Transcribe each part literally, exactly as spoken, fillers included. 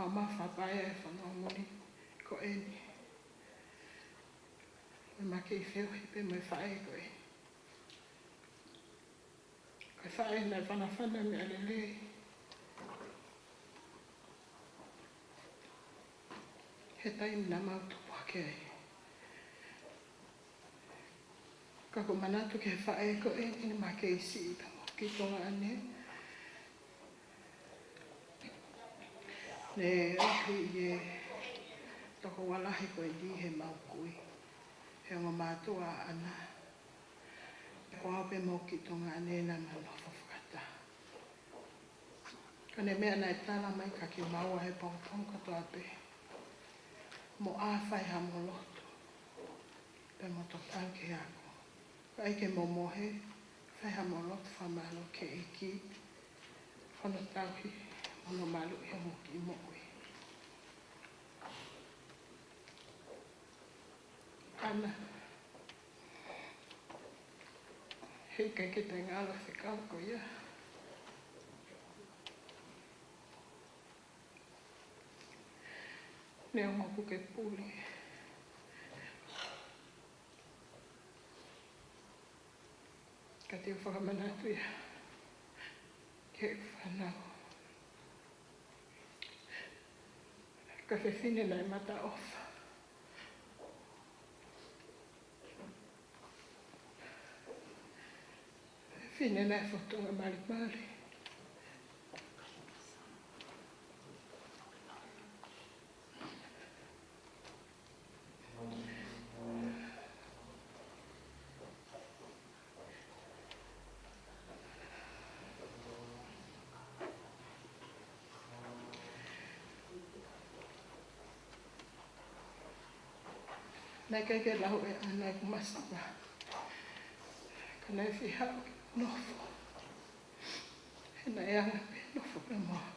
ʻOku mau fakapaʻanga he fonua muli ko eni. Ko e ma kei feohi pē mo e faʻē ko eni. Ko e faʻē naʻe fanafana meʻa lelei he taimi naʻa mau tupu hake ai. Ka ʻoku ou manatu ki he faʻē ko eni naʻa ma kei siʻi pē mo ki Tonga ʻanenai. Ne lahi ʻi he tokoua lahi ko eni he mau kui, he ongo mātuʻa ʻaʻana. Ko au pē mo ki Tonga ʻanenai naʻa ma nofo fakataha. Ko ʻene meʻa naʻe tala mai kia kimaua he pongipongi kotoa pē, mo ʻā fai haʻamo lotu pea mo tokanga ki he ako. Kae ʻai ke mo mohe, fai haʻamo lotu fakamālō ki he ʻEiki, hono tauhi mo hono maluʻi homo kiʻi moʻui. ʻAna, heʻikai ke te ngalo fekau ko ia. Neongo ʻoku ke puli, ka te u fakamanatu ia ki he fānau. Ko e fefine naʻe mataʻofa. Fefine naʻe fōtunga malimali. Naʻe ʻikai ke lau ʻe ʻAna ʻeku masiva, ka naʻe fiha ʻo nofo. He naʻe anga pē nofo pē mo au.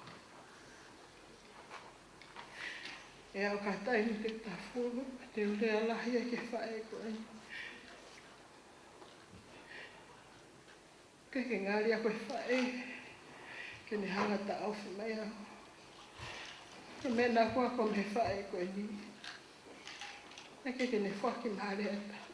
ʻE aʻu ki he taimi te u tafulu, te u lea lahi ai ki he faʻē ko eni. ʻIkai ke ngali ʻa ko e faʻē ke ne hanga taʻofi mai au. Ko e meʻa naʻa ku ako mei he faʻē ko eni, ʻikai ke ne foaki mai ha lea ʻe taha.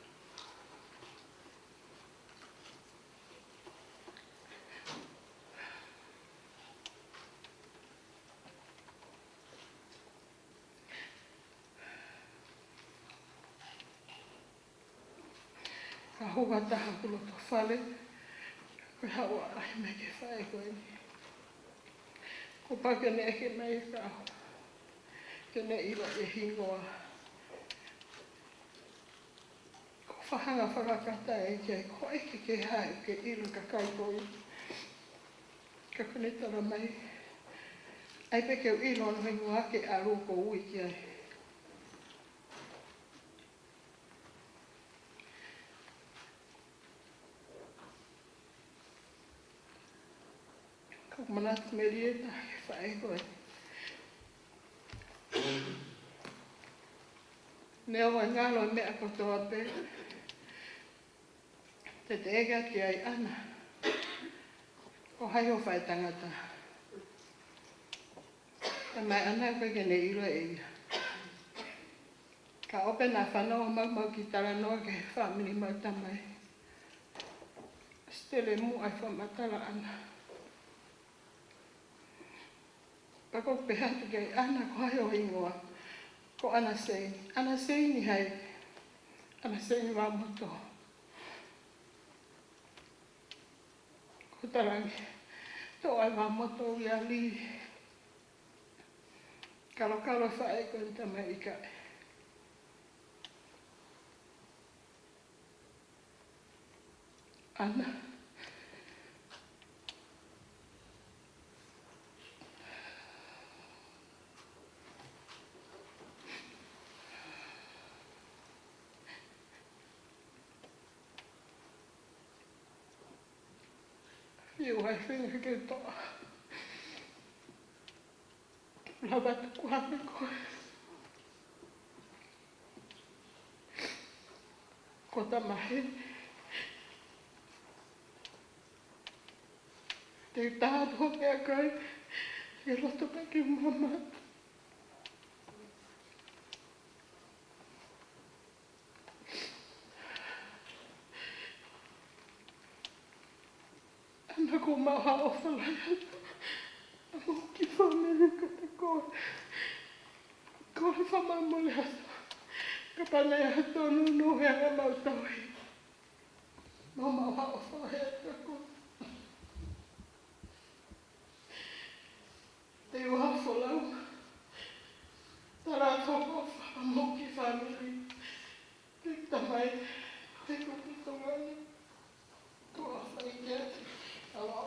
Ka hū ha taha ʻi hoku loto fale, ko e haʻu ʻo ʻaʻahi mai ki he faʻē ko eni. Kuo pau ke ne ʻeke mai kia au, ke ne ʻiloʻi e hingoa. Ko e fakahanga fakakata ē ki ai, ko e ʻeke ke hā ʻoku ke ʻilo e kakai ko ia. Ka ko ʻene tala mai, ʻai pē ke u ʻilo hono hingoa ke ʻalu ʻo ui ki ai. Ka ʻoku ou manatu Melieta, he faʻē ko ē, neongo e ngalo e meʻa kotoa pē, te te ʻeke atu ki ai, ʻAna, ko hai ho faʻētangata? Talamai ʻe ʻAna ʻoku ʻikai ke ne ʻilo ʻe ia. Ka ʻoua pē naʻa fanongo maumau ki he talanoa ki he fāmili ʻa e tamai. ʻOsi tele muʻa e fakamatala ʻa ʻAna. Pea ko u pehē atu ki ai, ʻAna, ko hai ho hingoa? Ko ʻAna Seini. ʻAna Seini hai? ʻAna Seini Vaomoto. Ko e talange, toʻo ʻa e Vaomoto ia lī. Kalokalo e faʻē ko eni, talamai ʻikai. ʻAna. Fiu ai fenga ke toʻa. Lava tuku atu koe. Ko e tamahine. Te u tā atu hoʻo meʻakai, he loto pē ke mama. Mau ʻofa lahi atu ʻa e kiʻi fāmili kiate koe. Kole fakamolemole atu. Kapau naʻe ʻi ai ha tōnounou he anga ʻemau tauhi, mau ʻofa lahi atu kiate koe. Te u ʻofa lahi. Tala atu hoku ʻofa ki he kiʻi fāmili. Kiʻi tamai, kiʻi kupu Tonga ni. Ko e ʻofa ia kiate au.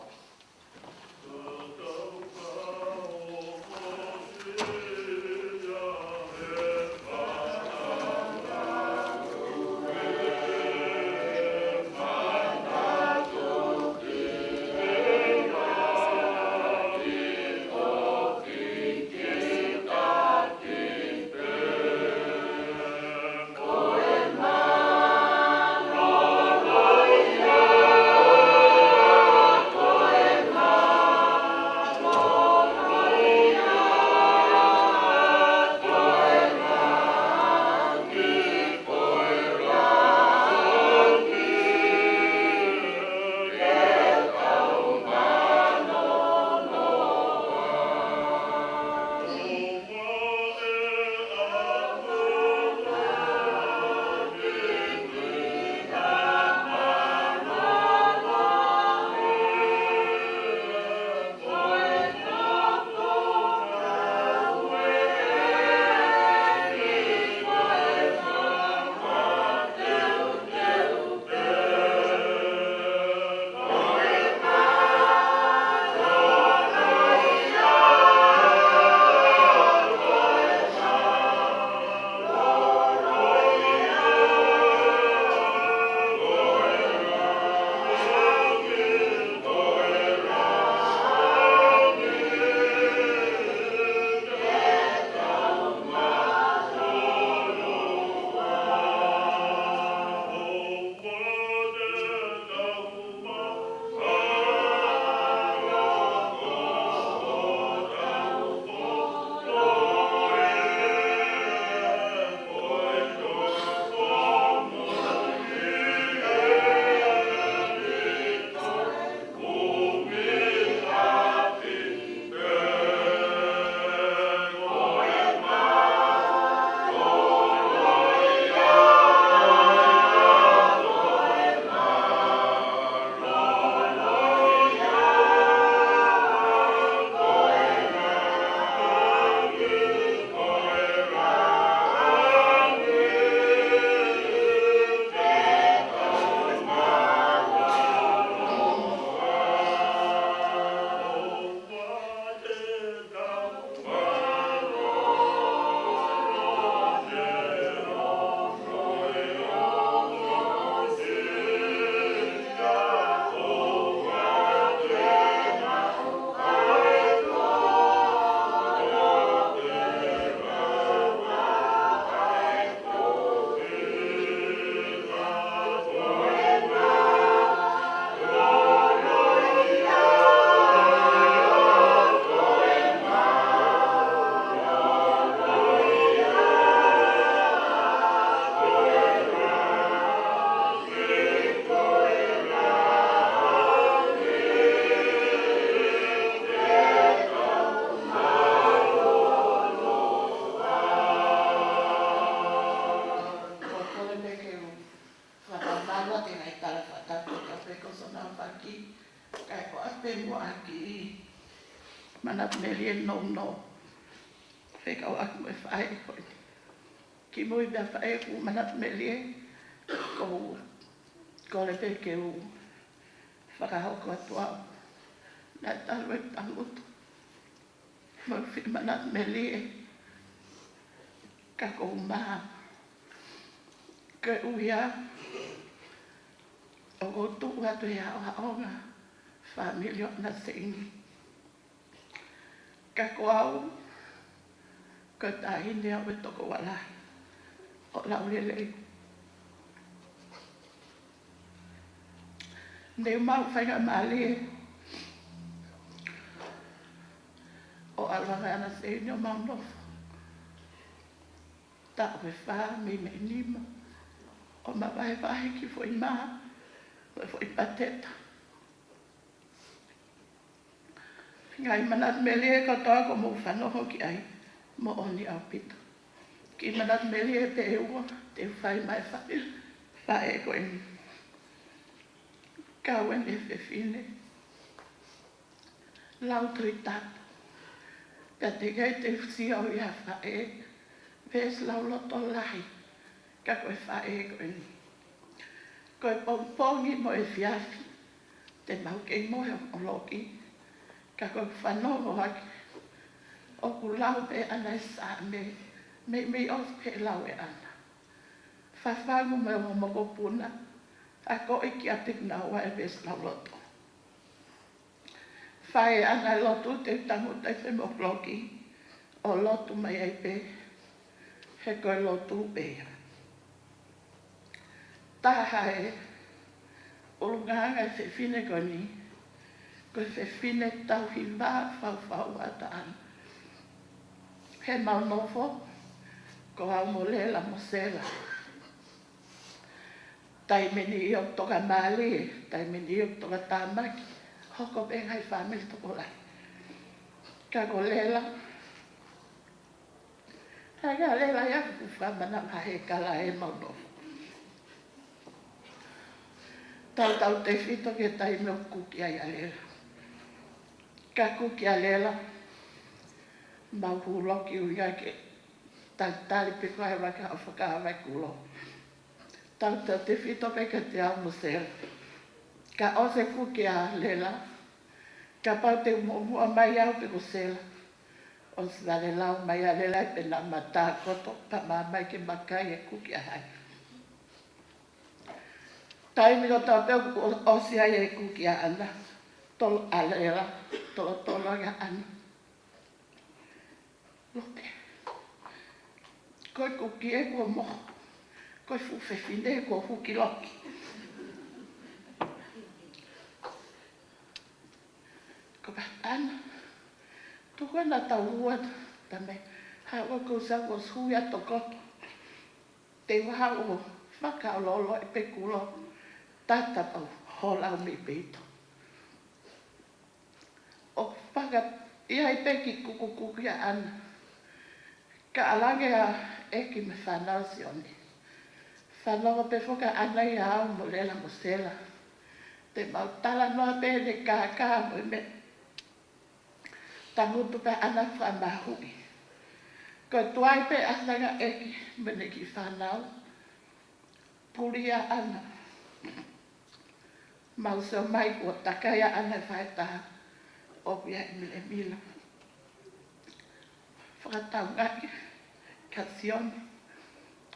Ko e kole pē ke u fakamaʻu ʻa e ngaahi tala fakatapu kotoa pē kuo ʻosi hono aofaki, kae ʻoatu pē muʻa ʻa e kiʻi manatu melie nounou. Fekauʻaki mo e faʻē ko eni. Kimuʻa pea faʻē, ʻoku ou manatu melie, ʻoku ou kole pē ke u fakahoko atu ʻa e, naʻe talu ʻeku tangutu mo e fie manatu melie, ka ʻoku ou maha, koeʻuhi ā ʻoku ou tuʻu atu he haʻohaʻonga fāmili ʻo ʻAna Seingi. Ka ko au, ko e taʻahine au ʻe toko ua lahi ʻo Laulelei. Ne u maʻu faingamālie ʻo ʻalu ange ʻa ʻAna Seingi ʻo mau nofo taʻu ʻe fā mei meimei nima, ʻo ma vahevahe kiʻi foʻi mā mo e foʻi pateta. Ngaahi manatu melie kotoa ʻoku mou fanongo ki ai, moʻoni ʻaupito. Kiʻi manatu melie pē ʻe ua te u fai maʻa e faʻē, faʻē ko eni. Kau eni e fefine lau Tohi Tapu, pea teʻeki ai te u sio ia faʻē, veesi lauloto lahi, ka ko e faʻē ko eni. Ko e pongipongi mo e efiafi te mau kei mohe ʻo loki, ka ko e fanongo hake ʻoku lau pē ʻana e Saame, meimei ʻosi pē lau ʻe ʻana. Fafangu mo e ongo mokopuna, akoʻi kiate kinaua e veesi lauloto. Fai ʻana e lotu te u tangutu ai pē mo loki, ʻo lotu mai ai pē, he ko e lotu pē ia. Taha e ʻulungaanga e fefine ko eni, ko e fefine tauhi mafaufau ʻataʻatā. He mau nofo, ko au mo Lela mo Sela. Taimi ʻeni ʻoku toka mālie, taimi ʻeni ʻoku toka tāmaki, hoko pē ngaahi fāmili tokolahi. Ka ko Lela, hanga Lela ia ʻoku fakamana he kala he mau nofo. Tautautefito ki he taimi ʻoku kuki ai ʻa Lela. Ka kuki ʻa Lela, mau hū loki ʻuhinga ke talitali pē ko e vaka ʻo fakavaikulo. Tautautefito pē kiate au mo Sela. Ka ʻosi e kuki ʻa Lela, kapau te u muʻomuʻa mai au pe ko Sela, ʻosi vale lau mai ʻa Lela pea naʻa ma tākoto pea ma ō mai ke ma kai e kuki ʻa hai. Taimi kotoa pē ʻoku ʻosi ai e kuki ʻaʻana, tolo ʻa Lela, tolotolo ʻaʻana. Lote. Ko e kuki ē kuo moho. Ko e fuʻu fefine ē kuo huki loki. Ko Patana. Tuku ʻena tau ua ta me. Haʻu ʻo kau sa kuo sui ʻa tokoto. Te u haʻu ʻo fakaʻoloʻolo e pekulo. Tata pau hola au mei peito. ʻO faka-, ʻi ai pē kiʻi kukukuki ʻaʻana. Ka ʻalange ʻa ʻEki mo e fānau Sione. Fanongo pē foki ʻaʻana ia au mo Lela mo Sela. Te mau talanoa pē ʻene kākā mo e meʻa. Tangutu pē ʻaʻana fakamahuʻi. Ko e tuai pē ʻaʻana ʻEki mo ʻene kiʻi fānau. Puli ʻaʻana. Mau sio mai kuo takai ʻaʻana e faʻē taha. ʻOku ʻi ai e milemila. Fakataungaʻi kia Sione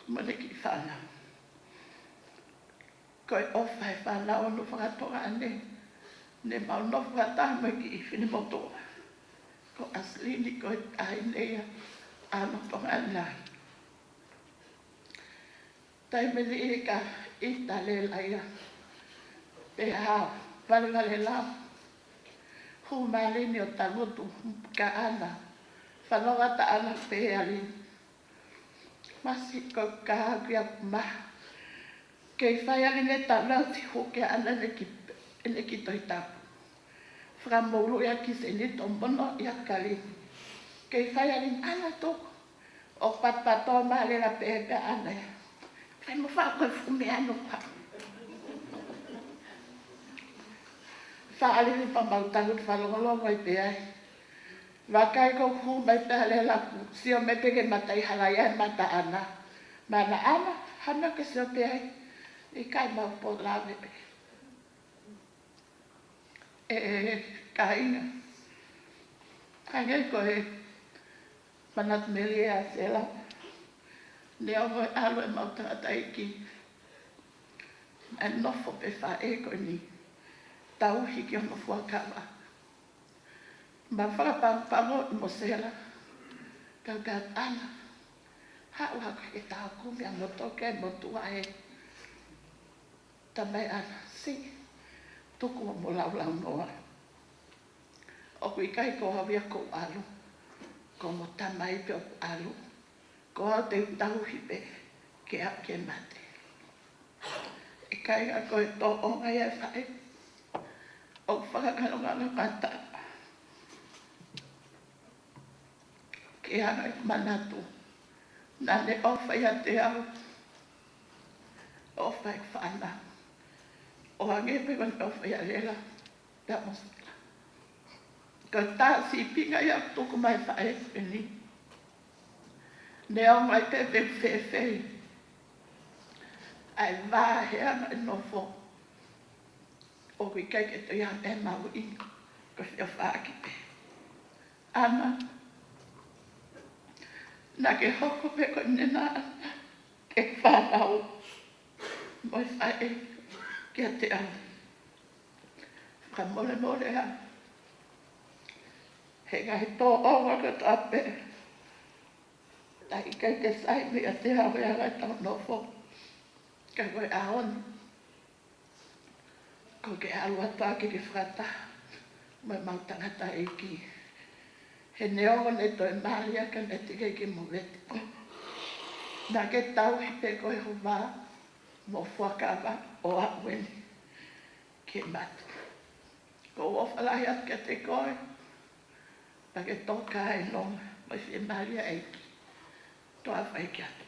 mo ʻene kiʻi fānau. Ko e ʻofa e fānau ʻo nofo fakatokanga ne. Ne mau nofo fakataha mo e kiʻi finemotuʻa. Ko ʻAsilini ko e taʻahine ia ʻa Notonganai. Taimi ʻeni ka ʻita Lela ia. Pea hao, valevale lau. Hū mālini ʻo tangutu ka ʻana. Fanongo ʻataʻana pē ʻa Lini. Masi ko ka hau kia kuma. Kei fai ʻa Lini e taunau ti huke ʻaʻana ʻene kiʻi, ʻene kiʻi Tohi Tapu. Fakamoʻulu ia ki seni to mono ia kali. Kei fai ʻa Lini ʻana toko. ʻO patpato ma Lela pē pē ʻana ia. Fai mo fa ko e fume ano fa. Fa ʻa Lini pea mau tangutu fakalongolongo ai pē ai. Vakai ko hū mai pē ʻa Lela ku. Sio mai pē ke matai hala ia e mata ʻana. Mana ʻana, hana ke sio pē ai. ʻIkai mau po lave pē. ʻE, ʻe, kāinga. Hangē ko e manatu melie ʻa Sela. Neongo e ʻalu e mau tangataʻeiki. ʻE nofo pē faʻē ko eni. Tauhi ki hono fuakava. Ma fakapangopango mo Sela. Kau ka ʻana. Haʻu hake ke tau kumi ʻa motoke motuʻa ē. Tamai ʻana, si, tuku mo laulau noa. ʻOku ʻikai ko au ia ʻoku ʻalu, ko mo tamai pē ʻoku ʻalu. Ko au te u tauhi pē, ke aʻu ke mate. ʻIkai ha ko e tōʻonga ia e faʻē, ʻoku fakakalongalo kata. ʻe hanga ʻeku manatu naʻa ne ʻofa ʻiate au, ʻofa ʻeku fānau, ʻo hangē pē ko ʻene ʻofa ʻia Lela pea mo Sila. Ko e tā sīpinga ia ʻoku tuku mai faʻē eni. Neongo ai pē pe ʻoku fēfē ʻa e vā he anga e nofo, ʻoku ʻikai ke toe ʻi ai e mahuʻinga, ko e feʻofaʻaki pē. ʻAna, naʻa ke hoko pē ko e nenā ʻa e fānau mo e faʻē kiate au. Fakamolemole ā he ngaahi tōʻonga kotoa pē, naʻe ʻikai ke sai meiate au e anga ʻetau nofo. Ka ko e ʻaho ni, ko ke ʻalu atu ā ke ke fakataha mo ʻemau tangataʻeiki. He neongo ne toe mali ia ka ne teʻeki ke movete koe. Naʻa ke tauhi pē koe ho vā mo e fuakava ʻo aʻu eni ki he mate. ʻOku ou ʻofa lahi atu kiate koe, pea ke toka ʻi he nonga mo e fiemālie ʻa e ʻEiki. Toe ʻofa ʻeiki atu.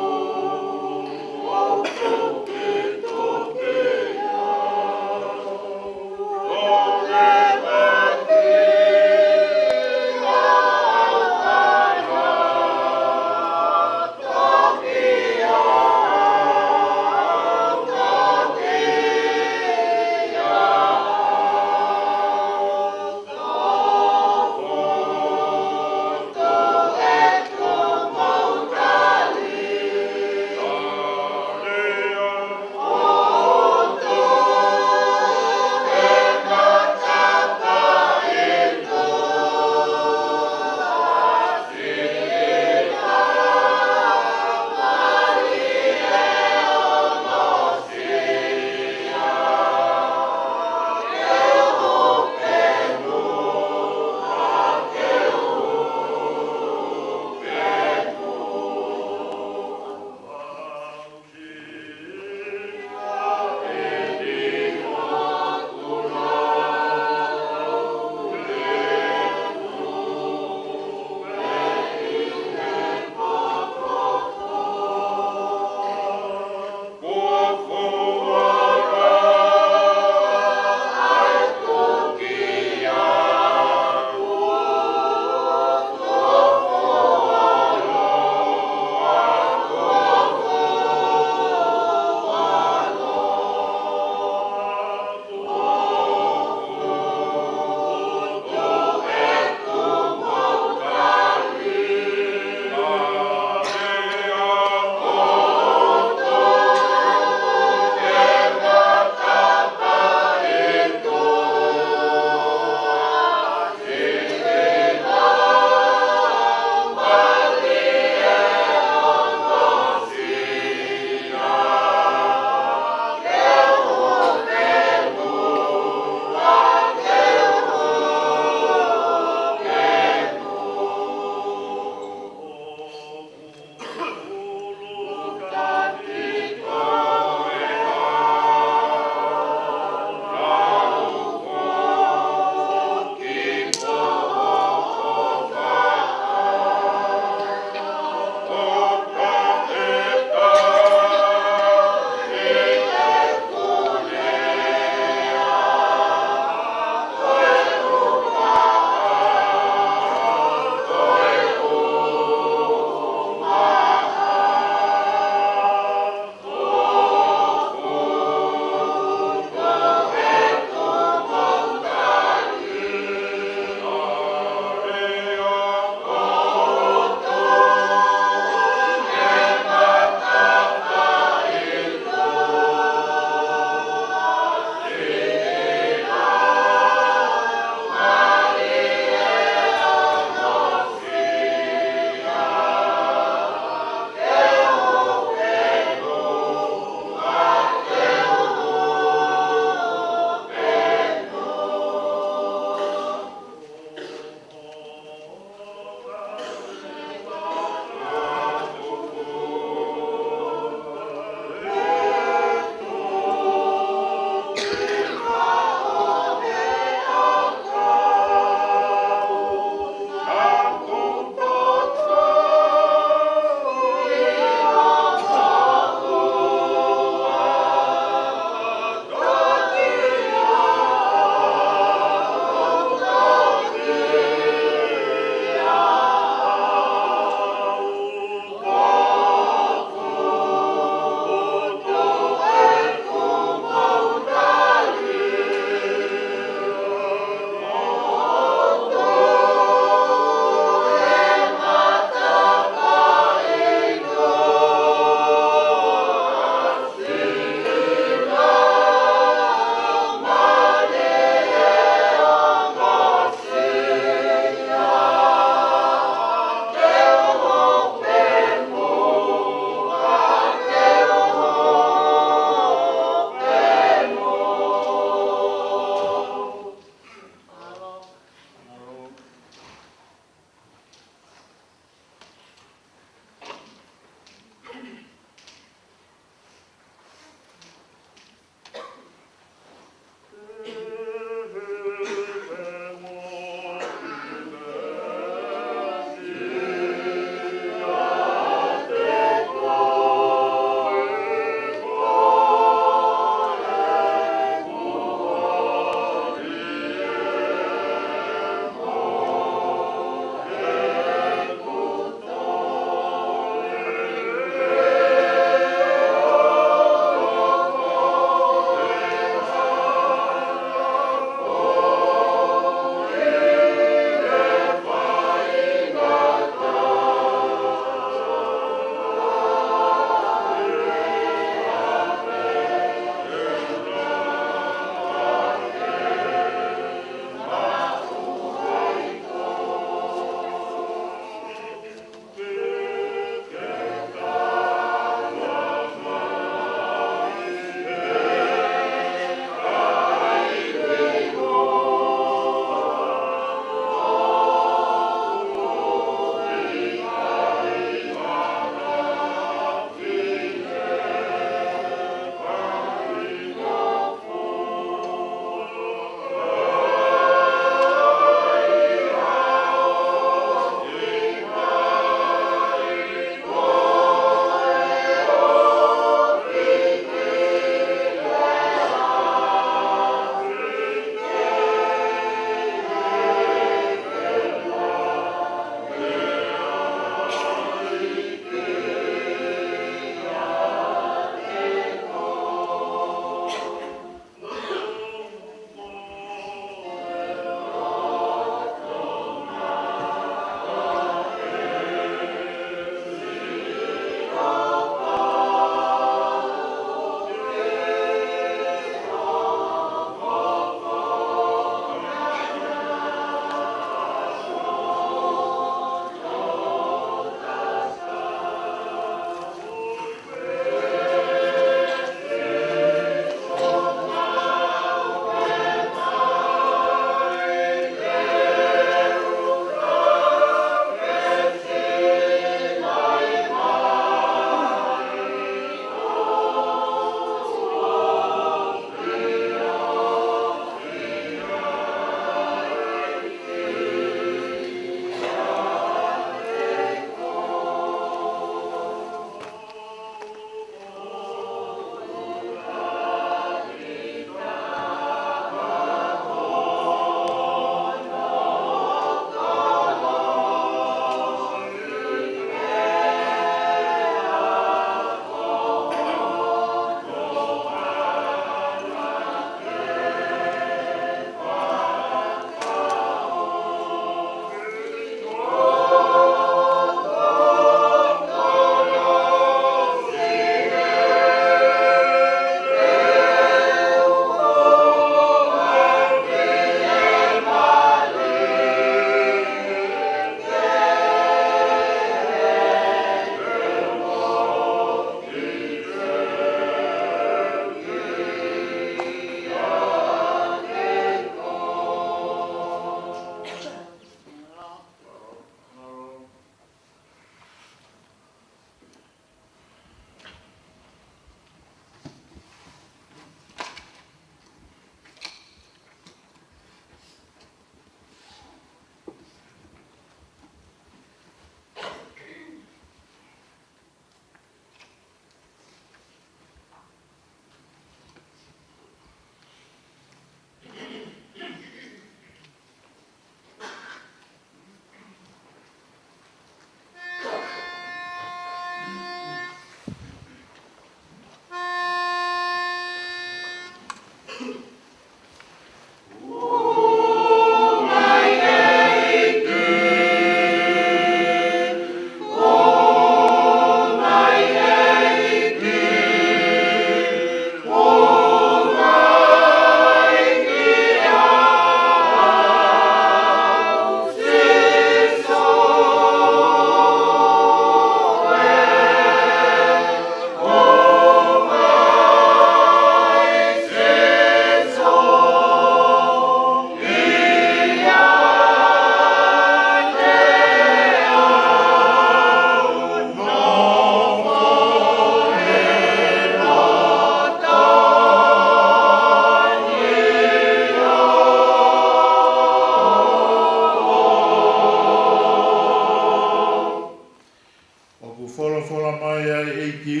ʻOku folofola mai ʻa e ʻEiki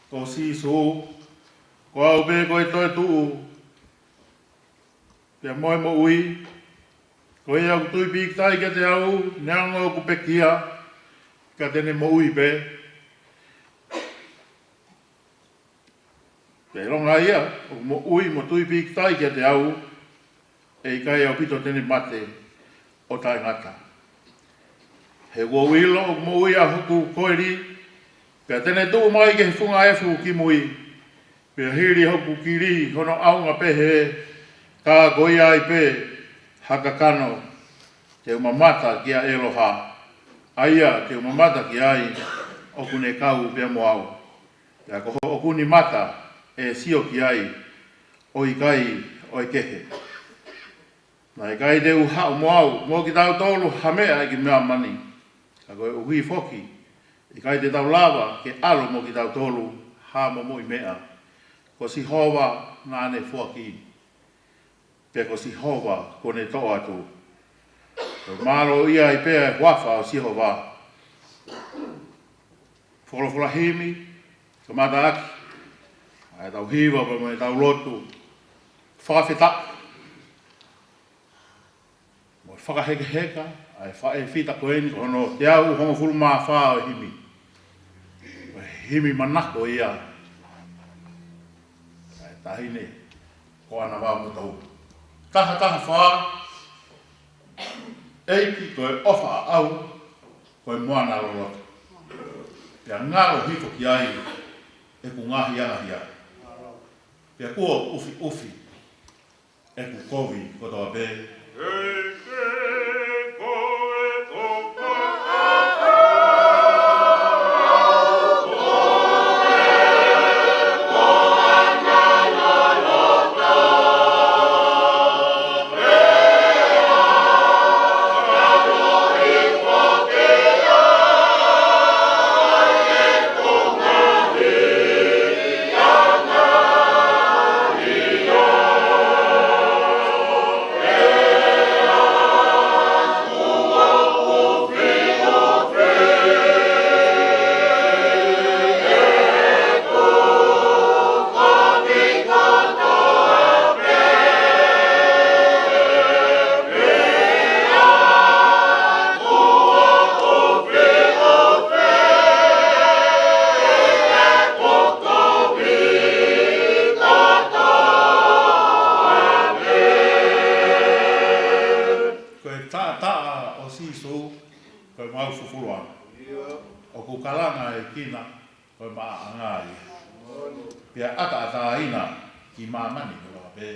ko Sīsū, ko au pē ko e toetuʻu pea mo e moʻui. Ko ia ʻoku tui pīkitai kiate au, neongo ʻoku pekia, ka te ne moʻui pē. Pea ʻilonga ia ʻoku moʻui mo tui pīkitai kiate au, ʻe ʻikai ʻaupito te ne mate ʻo taʻengata. He ʻoku ou ʻilo ʻoku moʻui ʻa hoku koeli, pea te ne tuʻu mai ki he funga efu ki mui, pea hili hoku kili hono ʻaonga pehē, ka ko ia ai pē ha kakano, te u mamata kia ʻEloha, ʻa ia te u mamata ki ai ʻoku ne kau pea mo au. Pea ko hoʻoku nimata ʻe sio ki ai, ʻo ʻikai ʻo e kehe. Naʻe ʻikai te u haʻu mo au, mo kitautolu ha meʻa ʻi māmani. Ka koeʻuhi foki, ʻikai te tau lava ke ʻalu mo kitautolu ha momoʻi meʻa. Ko Sihova naʻa ne foaki, pea ko Sihova kuo ne toʻo atu. Ko e mālō ia ai pē ʻa e huafa ʻo Sihova. Folofola himi, kamata ʻaki ʻa ʻetau hiva pea mo ʻetau lotu fakafetaʻi mo fakahekeheka ʻa e faʻē fita ko eni, ko hono teau hongofulu mā fā ʻo e himi. Ko e himi manako ia ʻa e taʻahine ko ʻAna Vavaʻu Moutolu. Taha taha fā. ʻEiki, ko e ʻofa ʻaʻau ko e moana loloto, pea ngalo hifo ki ai ʻeku ngaahi angahala, pea kuo ʻufiʻufi ʻeku kovi kotoa pē. Ko e taʻataʻa ʻo Sīsū, ko e mau fufuluʻanga. ʻOku kalanga ʻa e kina, ko e maʻaʻanga ia. Pea ʻataʻatā ina ki māmani kotoa pē.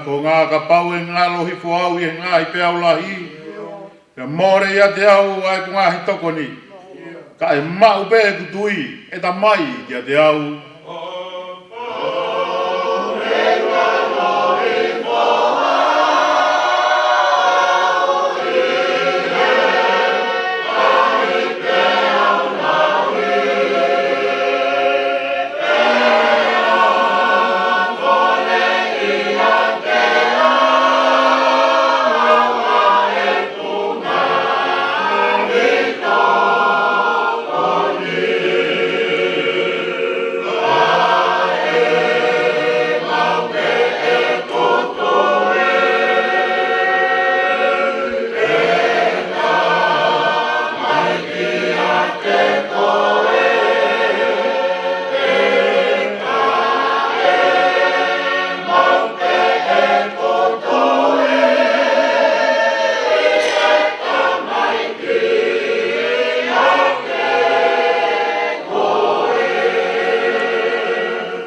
Ko e ʻuhinga kapau ʻe ngalo hifo au ʻi he ngaahi peau lahi, pea mole ʻiate au ʻa ʻeku ngaahi tokoni, ka ʻe maʻu pē ʻeku tui, ʻe Tamai, kiate au.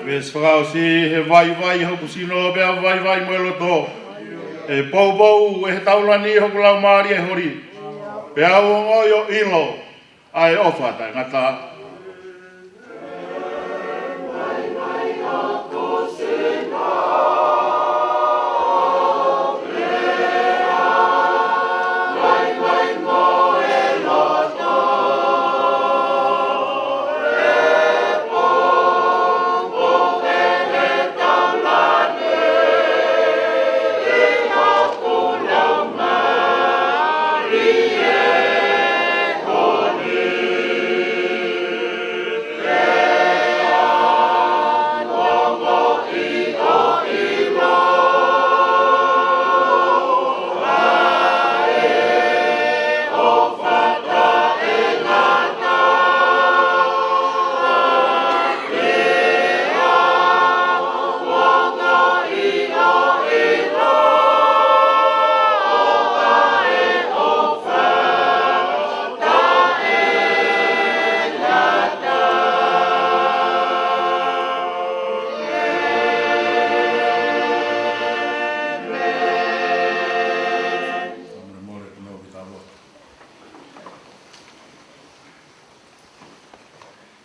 Veesi fakaʻosi: He vaivai hoku sino pea vaivai mo e loto. ʻE poupou ʻe he taulani hoku laumālie holi, pea u ongoʻi ʻo ʻilo ʻa e ʻofa taʻengata.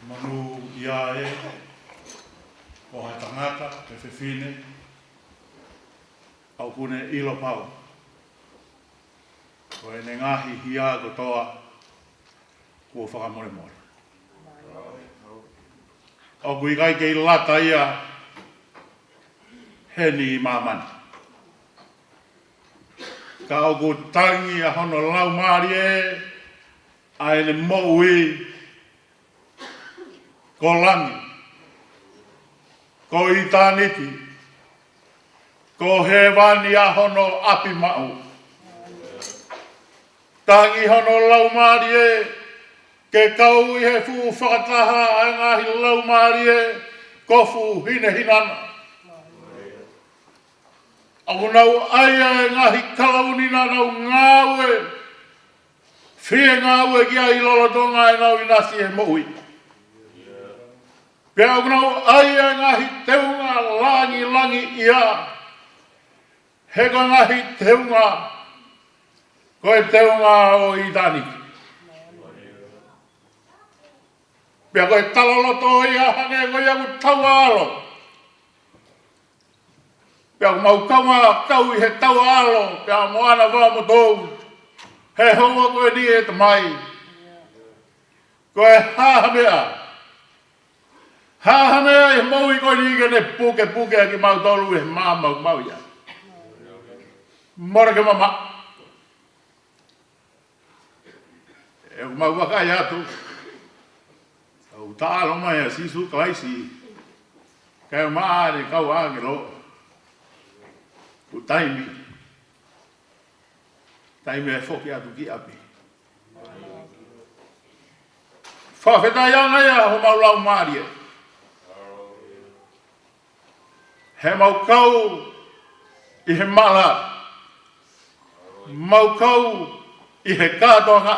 Manu ia ē, ʻo ha tangata pe fefine ʻoku ne ʻilo pau ko ʻene ngaahi hia kotoa kuo fakamolemole. ʻOku ʻikai kei lata ia heni ʻi māmani, ka ʻoku tangi ʻa hono laumālie, ʻa ʻene moʻui, ko langi, ko ʻitāniti, ko hēvani ʻa hono ʻapi maʻu. Tangi hono laumālie ke kau ʻi he fuʻu fakataha ʻa e ngaahi laumālie kofu hinehina na. ʻOku nau ʻai ʻa e ngaahi kalauni naʻa nau ngāue, fie ngāue ki ai lolotonga ʻenau ʻinasi he moʻui. Pea ʻoku nau ʻai ʻa e ngaahi teunga langilangiʻia, he ko e ngaahi teunga, ko e teunga ʻo ʻitāniti. Pea ko e talaloto ia hangē ko ia ʻoku taua ʻalo. Pea ʻoku mau kaungā kau ʻi he taua ʻalo, pea mo ʻAna Vaomotou, he houa ko eni ʻe Tamai. Ko e hā ha meʻa, hā ha meʻa ʻi he moʻui ko eni ke ne pukepuke ʻaki kimautolu ʻi he maama ʻoku mau ʻi ai. Mole ke mamaʻo. ʻE, ʻoku mau vakai atu, ʻoku taʻalo mai ʻa Sīsū Kalaisi, kae ʻumaʻā ʻene kau ʻāngelo, ko e taimi, taimi ʻe foki atu ki ʻapi. Fakafetaʻi ange ia homau laumālie. He mau kau ʻi he mala, mau kau ʻi he kātoanga,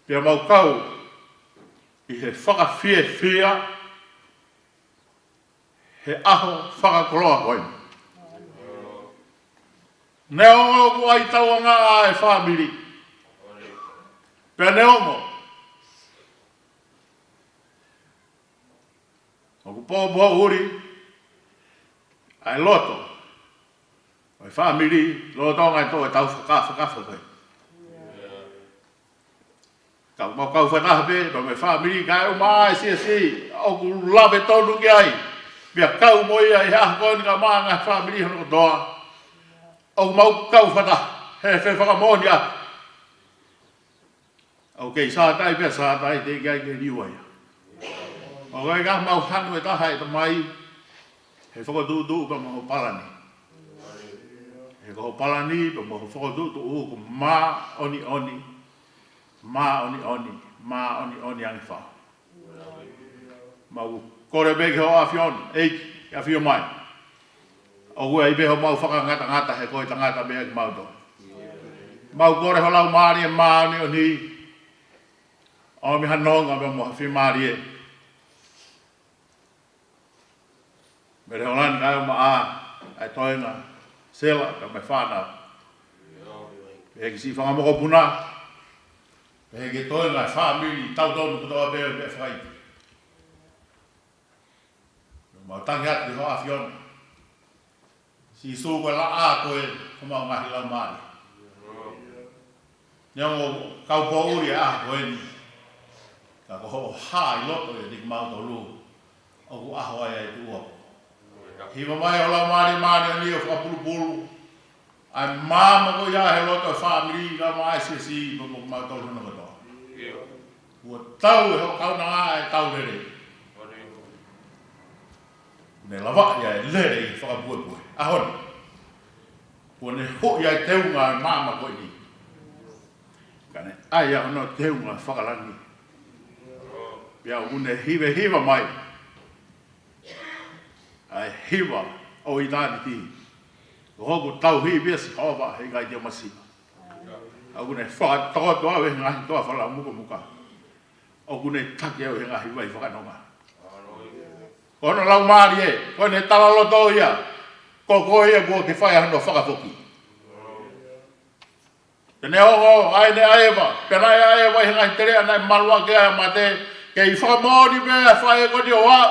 pea mau kau ʻi he fakafiefia he ʻaho fakakoloa ko eni. Neongo ʻoku ʻi ai e tauʻanga ʻa e fāmili, pea neongo ʻoku poupou ʻuli ʻa e loto ʻo e fāmili, lolotonga ʻetau, ʻetau fakafakafa pē. Ka mau kau fakataha pē, pea mo e fāmili, kae ʻumaʻā e siasi, ʻoku lave tonu ki ai. Pea kau mo ia ʻi he ʻaho ko eni, kae ʻumaʻā e ngaahi fāmili hono kotoa. ʻOku mau kau fakataha he fefakamoʻoni ʻa ʻoku kei sātai pea sātai, teʻeki ai ke liua ia. ʻOku ʻikai ke mau hanu e taha ʻe Tamai, he fokotuʻutuʻu pea mo hoʻo palani. He ko hoʻo palani pea mo hoʻo fokotuʻutuʻu ʻoku māʻoniʻoni, māʻoniʻoni, māʻoniʻoni ange fau. Mau kole pē ki hoʻo ʻAfio, ʻEiki, ke ʻafio mai. ʻOku ʻi ai pē homau fakangatangata, he ko e tangata pē ʻa kimautolu. Mau kole ho Laumālie Māʻoniʻoni, ʻo ʻomi ha nonga pea mo ha fiemālie. Mele Holani kae ʻumaʻā ʻa e toenga, Sela, kae ʻumaʻā e fānau. Pehē ki siʻi fanga mokopuna. Pehē ki he toenga e fāmili, tautonu kotoa pē ʻo e meʻa fai. Mau tangi atu ki hoʻo ʻAfio. Sīsū, ko e laʻā koe homau ngaahi laumālie. Neongo ʻoku kau poʻuli e ʻaho ko eni, ka ko hoʻo hā ʻi loto ʻiate kimautolu, ʻoku ʻaho ai ʻa e tuʻuako. Hiva mai ho Laumālie Māʻoniʻoni ʻo fakapulupulu ʻa e maama ko ia he loto e fāmili, kae ʻumaʻā e siasi, pea mo kimautolu hono kotoa. Kuo tau ʻe hoʻo kaunanga ʻa e tau lelei. Kuo ne lavaʻi ʻa e lelei fakapuepue. ʻAho ni, kuo ne hoʻi ʻa e teunga ʻo e maama ko eni, ka ne ʻai ʻa hono teunga fakalangi. Pea ʻoku ne hivehiva mai ʻa e hiva ʻo ʻitāniti. Ko hoku tauhi pē Sihova, heʻikai te u masiva. ʻOku ne fakatokoto au ʻi he ngaahi toafa laumukamuka. ʻOku ne taki au ʻi he ngaahi vai fakanonga. Ko hono Laumālie, ko ʻene talaloto ia, ko koe ia kuo ke fai ʻa hono fakafoki. Pea neongo ʻa ʻene ʻaʻeva, pea naʻe ʻaʻeva ʻi he ngaahi teleʻa, naʻe maluʻaki ai ʻa mate, kei fakamoʻoni pē ʻa e faʻē ko eni ʻo aʻu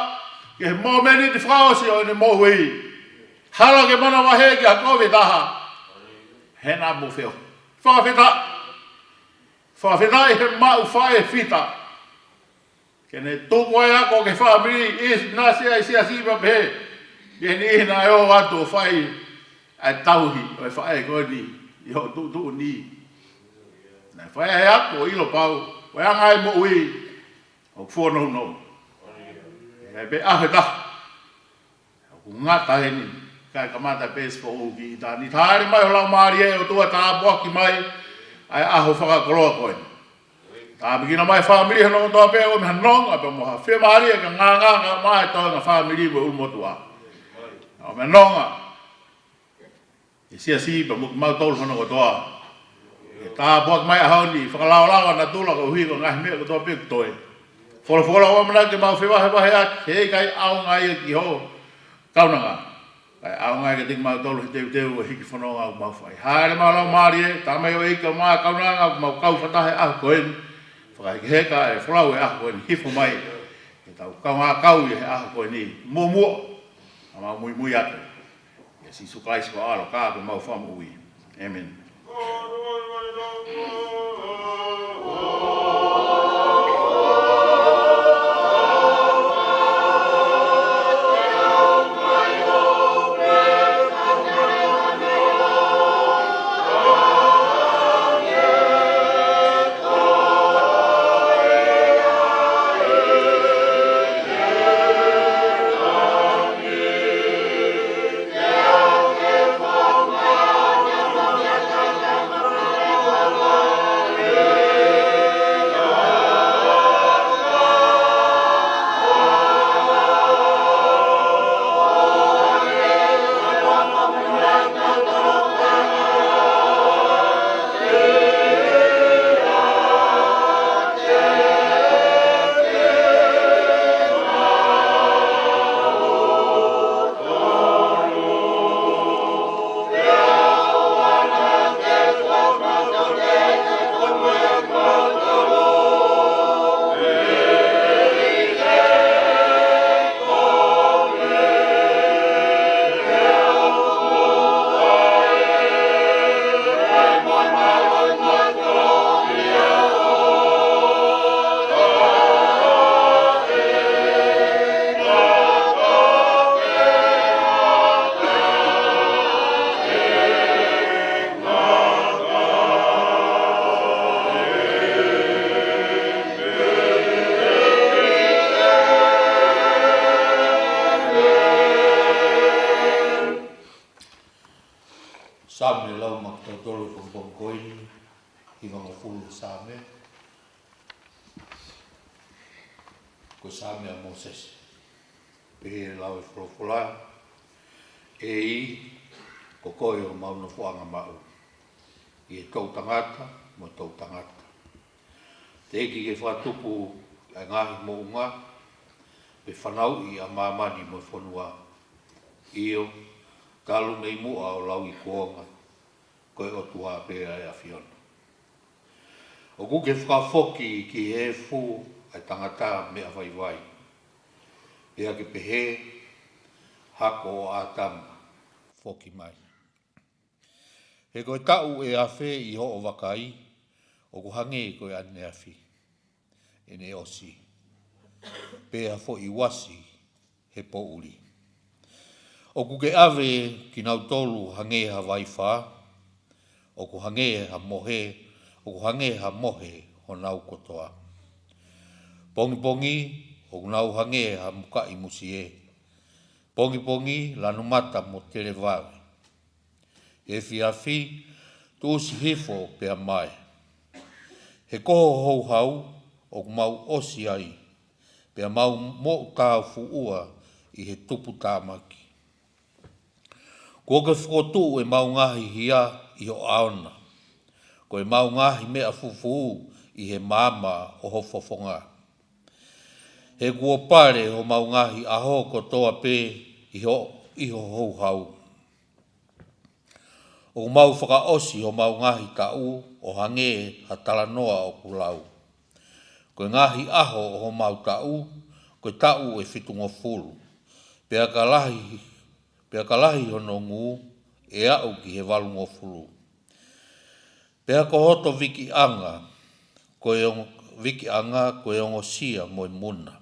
ki he momeniti fakaʻosi ʻo ʻene moʻui. Hala ke manavahē ki ha kovi ʻe taha. He naʻa mo feo. Fakafetaʻi. Fakafetaʻi he maʻu faʻē fita. Ke ne tuku ai ʻa e ako ki he fāmili, ʻinasi ai siasi pea pehē ki he niʻihi naʻe ō atu ʻo fai ʻa e tauhi ʻo e faʻē ko eni ʻi hoʻo tuʻutuʻuni. Naʻe fai ʻa e ako ʻo ʻilo pau ko e anga e moʻui ʻoku fōnounou. ʻE pē ʻaho ʻe taha ʻoku ngata heni, kae kamata pē siʻi foʻou ki ʻitāniti. Hāʻele mai ho Laumālie ʻOtua, tāpuaki mai ʻa e ʻaho fakakoloa ko eni. Tāpuekina mai e fāmili hono kotoa pē, ʻomi ha nonga pea mo ha fiemālie ke ngangana mai e toenga fāmili mo e ʻulumotuʻa. ʻOmi ha nonga ki he siasi pea mo kimautolu hono kotoa. Ke tāpuaki mai e ʻaho ni, fakalaolao ʻa natula koeʻuhi ko e ngaahi meʻa kotoa pē ʻoku toe. Folofola ʻoku ʻamanaki ke mau fevahevaheʻaki, heʻikai ʻaonga ia ki hoʻo kaunanga, kae ʻaonga ia kiate kimautolu he teuteu ʻo e hiki fononga ʻoku mau fai. Hāʻele mai ho Laumālie, Tamai ʻEiki, ʻo maʻu e kaunanga ʻoku mau kau fakataha he ʻaho ko eni. Fakahekeheka e folau e ʻaho ko eni, hifo mai ke tau kaungā kau ia he ʻaho ko eni. Muʻomuʻa, ʻoku mau muimui atu ʻia Sīsū Kalaisi ko ho ʻAlo ka ko homau Fakamoʻui. ʻĒmeni. Hivangofulu Saame, ko e Saame ʻa Mōsese. Pehē ʻe he lau ʻa e folofola: ʻEiki, ko koe homau nofoʻanga maʻu ʻi he toʻutangata mo e toʻutangata. Teʻeki ke fakatupu ʻa e ngaahi moʻunga, pe fanauʻi ʻa māmani mo e fonua. ʻIo, talu mei muʻa ʻo lauikuonga, ko e ʻOtua pē ʻa e ʻAfiona. ʻOku ke fakafoki ki he efu ʻa e tangata meʻa vaivai, pea ke pehē: Hako ʻo ʻĀtama, foki mai. He ko e taʻu ʻe afe ʻi hoʻo vakai, ʻoku hangē ko e ʻaneafi ʻene ʻosi, pe ha foʻi uasi he poʻuli. ʻOku ke ʻave kinautolu hangē ha vaifā, ʻoku hangē ha mohe, ʻoku hangē ha mohe honau kotoa. Pongipongi, ʻoku nau hangē ha mukaʻi musie. Pongipongi, lanu mata mo televave. Efiafi, tuʻusi hifo pea mae. He ko ho houhau ʻoku mau ʻosi ai, pea mau moʻutāufuʻua ʻi he tuputāmaki. Kuo ke fokotuʻu ʻemau ngaahi hia ʻi ho ʻaona, ko ʻemau ngaahi meʻa fufū ʻi he maama ʻo ho fofonga. He kuo pale homau ngaahi ʻaho kotoa pē ʻi ho, ʻi ho houhau. ʻOku mau fakaʻosi homau ngaahi taʻu ʻo hangē ha talanoa ʻoku lau. Ko e ngaahi ʻaho ʻo homau taʻu, ko e taʻu ʻe fitungofulu. Pea ka lahi, pea ka lahi hono ngū, ʻe aʻu ki he valungofulu. Pea ko hoto vikiʻanga, ko e ongo-, vikiʻanga ko e ongosia mo e muna.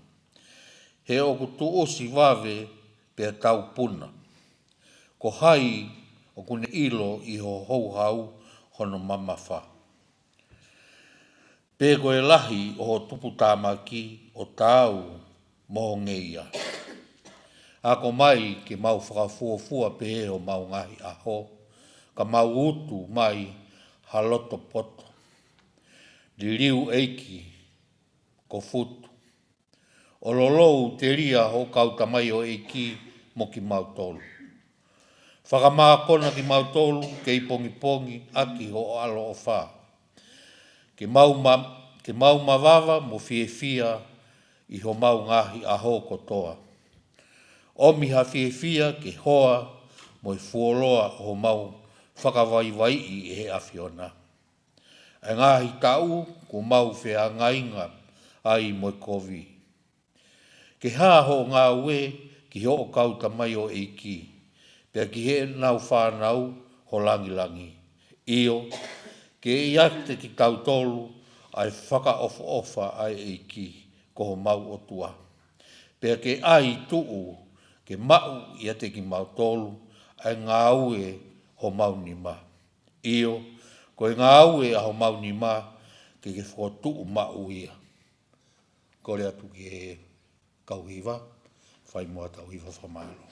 He ʻoku tuʻusi vave pea taupuna. Ko hai ʻoku ne ʻilo ʻi ho houhau hono mamafa? Pe ko e lahi ʻo ho tuputāmaki ʻo taau mo ho ngeia? Ako mai ke mau fakafuofua pehē homau ngaahi ʻaho, ka mau utu mai ha loto poto. Liliu, ʻEiki, ko Futu. ʻO lolou telia hoʻo kau tamaioʻeiki mo kimautolu. Fakamākona kimautolu kei pongipongi ʻaki hoʻo ʻaloʻofa. Ke mau ma-, ke mau mavava mo fiefia ʻi homau ngaahi ʻaho kotoa. ʻOmi ha fiefia ke hoa mo e fuoloa ʻo homau fakavaivaiʻi ʻe he ʻAfiona. ʻA e ngaahi taʻu kuo mau feangainga ai mo e kovi. Ke hā hoʻo ngāue ki hoʻo kau tamaioʻeiki, pea ki heʻenau fānau ho langilangi. ʻIo, ke ʻiate kitautolu ʻa e fakaʻofoʻofa ʻa e ʻEiki ko homau ʻOtua. Pea ke ʻai tuʻu ke maʻu ʻiate kimautolu ʻa e ngāue homau nima. ʻIo, ko e ngāue ʻa homau nima ke ke fokotuʻu maʻu ia. Kole atu ki he kau hiva, fai mo ʻetau hiva fakamālō.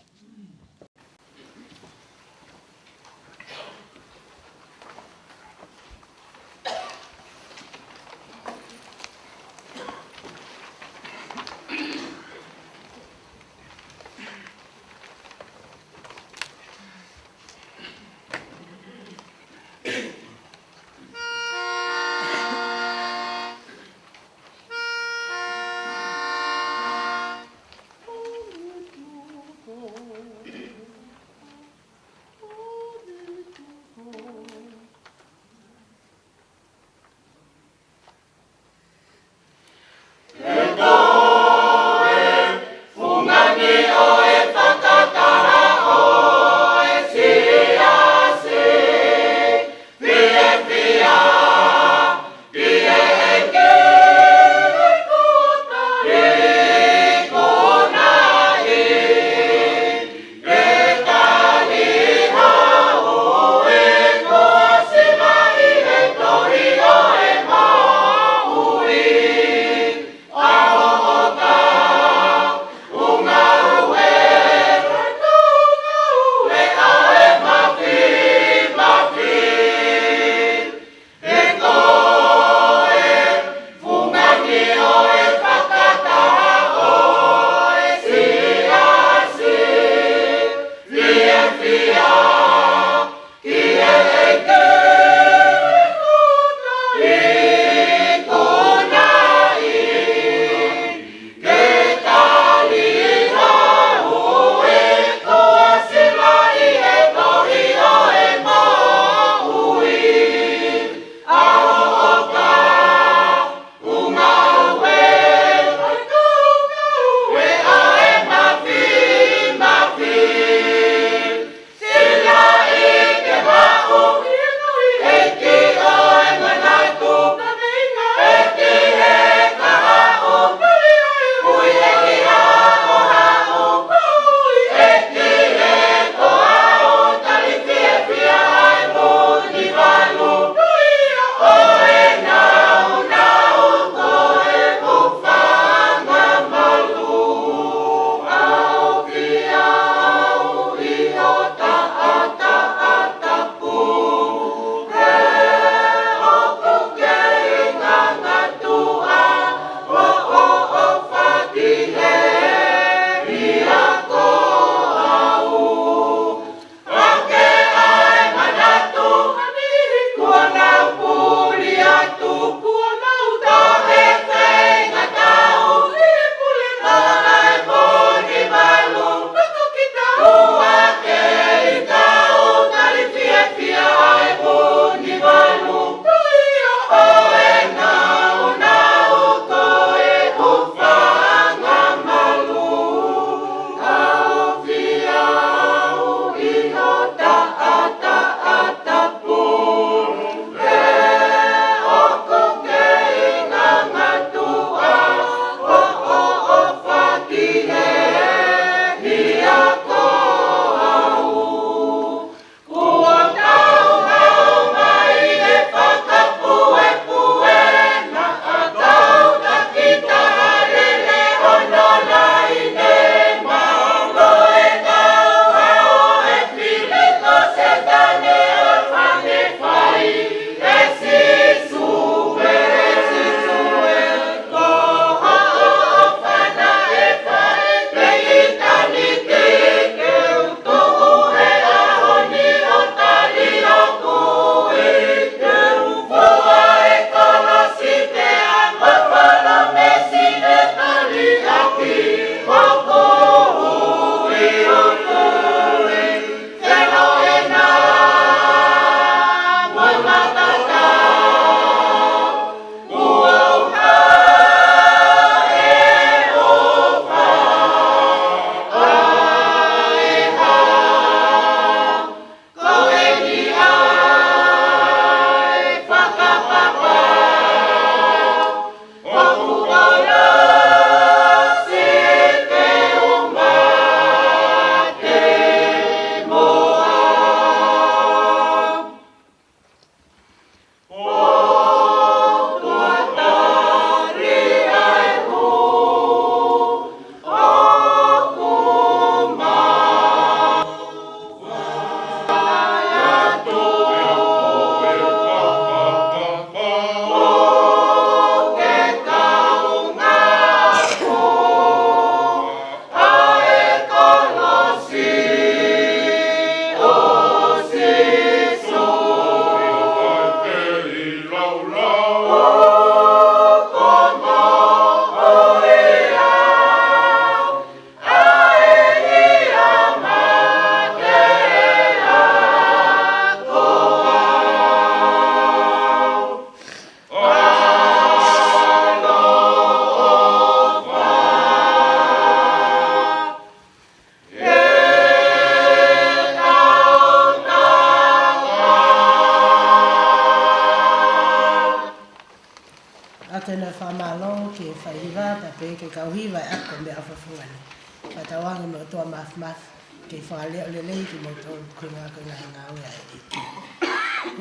Tauange mo e ʻOtua Māfimafi ke fakaleʻo lelei kimoutolu koeʻuhi ko e ngaahi ngāue ʻa e ʻEiki.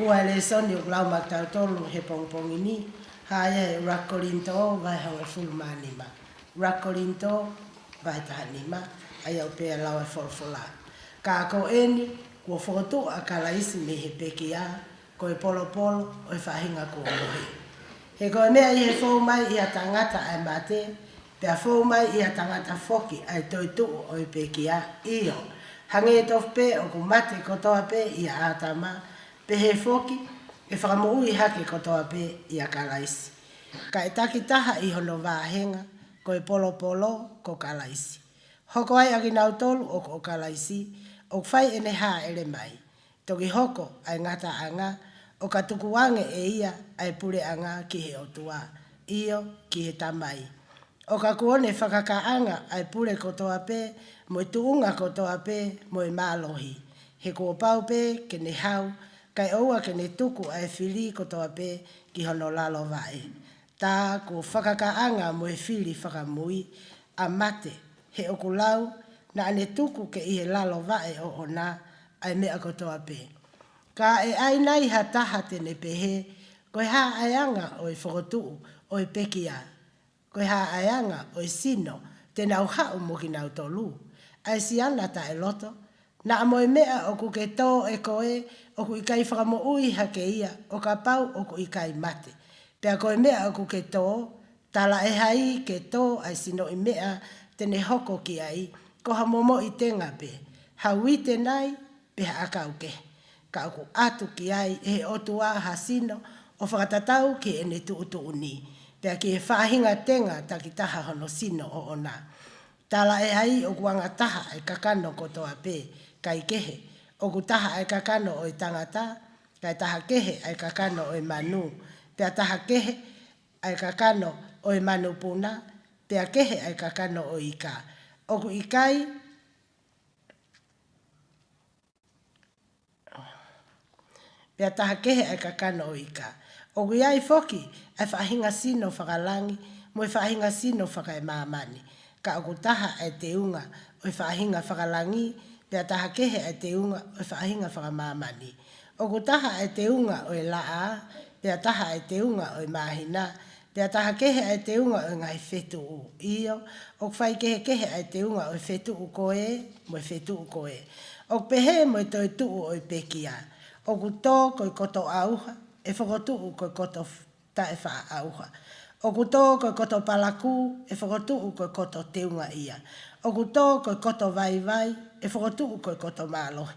Ua e lēsoni ʻoku lau maʻa kitautolu he pongipongi ni, hā ia he ʻuluaki Kolinitō vahe hongofulu mā nima. ʻUluaki Kolinitō vahe taha nima, ʻa ia ʻoku pehē ʻa e lau ʻa e folofola: Ka ko eni, kuo fokotuʻu ʻa Kalaisi mei he pekia, ko e polopolo ʻo e faʻahinga kuo mohe. He ko e meʻa ʻi he fou mai ʻi ha tangata ʻa e mate, pea fou mai ʻi ha tangata foki ʻa e toetuʻu ʻo e pekia, ʻio, hangē tofu pē ʻoku mate kotoa pē ʻia ʻĀtama, pehē foki ʻe fakamoʻui hake kotoa pē ʻia Kalaisi. Ka ʻe takitaha ʻi hono vāhenga, ko e polopolo ko Kalaisi. Hoko ai ʻa kinautolu ʻoku ʻo Kalaisi, ʻoku fai ʻene hāʻele mai. Toki hoko ʻa e ngataʻanga, ʻo ka tukuange ʻe ia ʻa e puleʻanga ki he ʻOtua, ʻio, ki he Tamai. ʻO ka kuo ne fakakakaʻanga ʻa e pule kotoa pē, mo e tuʻunga kotoa pē, mo e mālohi. He kuo pau pē ke ne hau, kae ʻoua ke ne tuku ʻa e fili kotoa pē ki hono lalo vaʻe. Tā kuo fakakakaʻanga mo e fili fakamui ʻa mate, he ʻoku lau, naʻa ne tuku ke ʻi he lalo vaʻe ʻoʻona ʻa e meʻa kotoa pē. Ka ʻe ʻai nai ha taha te ne pehē, ko e hā ʻa e anga ʻo e fokotuʻu ʻo e pekia? Ko e hā ʻa e anga ʻo e sino te nau haʻu mo kinautolu? ʻA e siana taʻeloto, naʻa mo e meʻa ʻoku ke tō ʻe koe ʻoku ʻikai fakamoʻui hake ia ʻo kapau ʻoku ʻikai mate. Pea ko e meʻa ʻoku ke tō, talaʻehai ke tō ʻa e sinoʻi meʻa te ne hoko ki ai, ko ha momoʻi tenga pē, ha uite nai, pe ha ʻakau kehe. Ka ʻoku ʻatu ki ai ʻe he ʻOtua ha sino ʻo fakatatau ki heʻene tuʻutuʻuni, pea ki he faʻahinga tenga takitaha hono sino ʻoʻona. Talaʻehai ʻoku anga taha ʻa e kakano kotoa pē, kae kehe, ʻoku taha ʻa e kakano ʻo e tangata, kae taha kehe ʻa e kakano ʻo e manu, pea taha kehe ʻa e kakano ʻo e manupuna, pea kehe ʻa e kakano ʻo e ika. ʻOku ʻikai Pea taha kehe ʻa e kakano ʻo e ika. ʻOku ʻi ai foki ʻa e faʻahinga sino fakalangi mo e faʻahinga sino fakaemāmani. Ka ʻoku taha ʻa e teunga ʻo e faʻahinga fakalangi, pea taha kehe ʻa e teunga ʻo e faʻahinga fakamāmani. ʻOku taha ʻa e teunga ʻo e laʻā, pea taha ʻa e teunga ʻo e māhina, pea taha kehe ʻa e teunga ʻo e ngaahi fetuʻu. ʻIo, ʻoku faikehekehe ʻa e teunga ʻo e fetuʻu ko ē mo e fetuʻu ko ē. ʻOku pehē mo e toetuʻu ʻo e pekia. ʻOku tō ko e koto ʻauha, ʻe fokotuʻu ko e koto f-, taʻefaʻaʻauha. ʻOku tō ko e koto palakū, ʻe fokotuʻu ko e koto teungaʻia. ʻOku tō ko e koto vaivai, ʻe fokotuʻu ko e koto mālohi.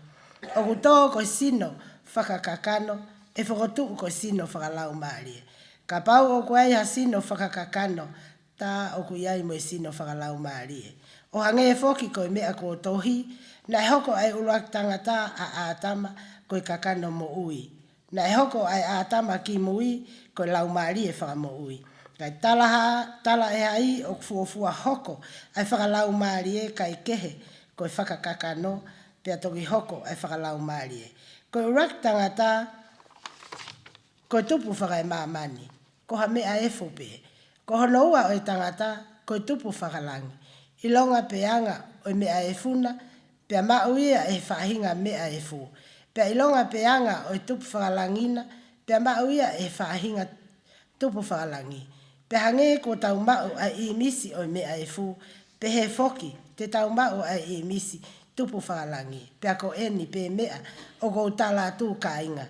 ʻOku tō ko e sino fakakakano, ʻe fokotuʻu ko e sino fakalaumālie. Kapau ʻoku ʻi ai ha sino fakakakano, tā ʻoku ʻi ai mo e sino fakalaumālie. ʻO hangē foki ko e meʻa kuo tohi, naʻe hoko ʻa e ʻuluaki tangata ʻa ʻĀtama ko e kakano moʻui. Naʻe hoko ʻa e ʻĀtama kimui ko e laumālie fakamoʻui. Kae talaha-, talaʻehai ʻoku fuofua hoko ʻa e fakalaumālie kae kehe ko e fakakakano, pea toki hoko ʻa e fakalaumālie. Ko e ʻuluaki tangata ko e tupu fakaemāmani, ko ha meʻa efu pē. Ko hono ua ʻo e tangata, ko e tupu fakalangi. ʻIlonga pe anga ʻo e meʻa efu na, pea maʻu ia ʻe he faʻahinga meʻa efu. Pea ʻilonga pe anga ʻo e tupu fakalangi na, pea maʻu ia ʻe he faʻahinga tupu fakalangi. Pea hangē kuo tau maʻu ʻa e ʻīmisi ʻo e meʻa efu, pehē foki te tau maʻu ʻa e ʻīmisi tupu fakalangi. Pea ko eni pē meʻa ʻoku ou tala atu, kāinga.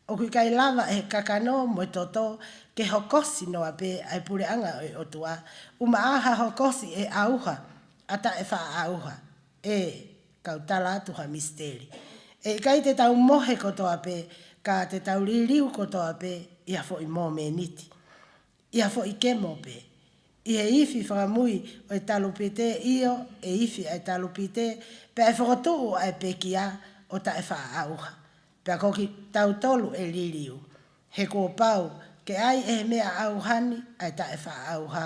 ʻOku ʻikai lava ʻe he kakano mo e toto ke hokosi noa pē ʻa e puleʻanga ʻo e ʻOtua. ʻUmaʻā ha hokosi ʻe ʻauha ʻa taʻefaʻaʻauha. ʻE, kau tala atu ha misiteli. ʻE ʻikai te tau mohe kotoa pē, ka te tau liliu kotoa pē ʻi ha foʻi momeniti, ʻi ha foʻi kemo pē. ʻI he ifi fakamui ʻo e talupite, ʻio, ʻe ifi ʻa e talupite, pea ʻe fokotuʻu ʻa e pekia ʻo taʻefaʻaʻauha. Pea ko kitautolu ʻe liliu. He kuo pau ke ʻai ʻe he meʻa ʻauha ni ʻa e taʻefaʻaʻauha,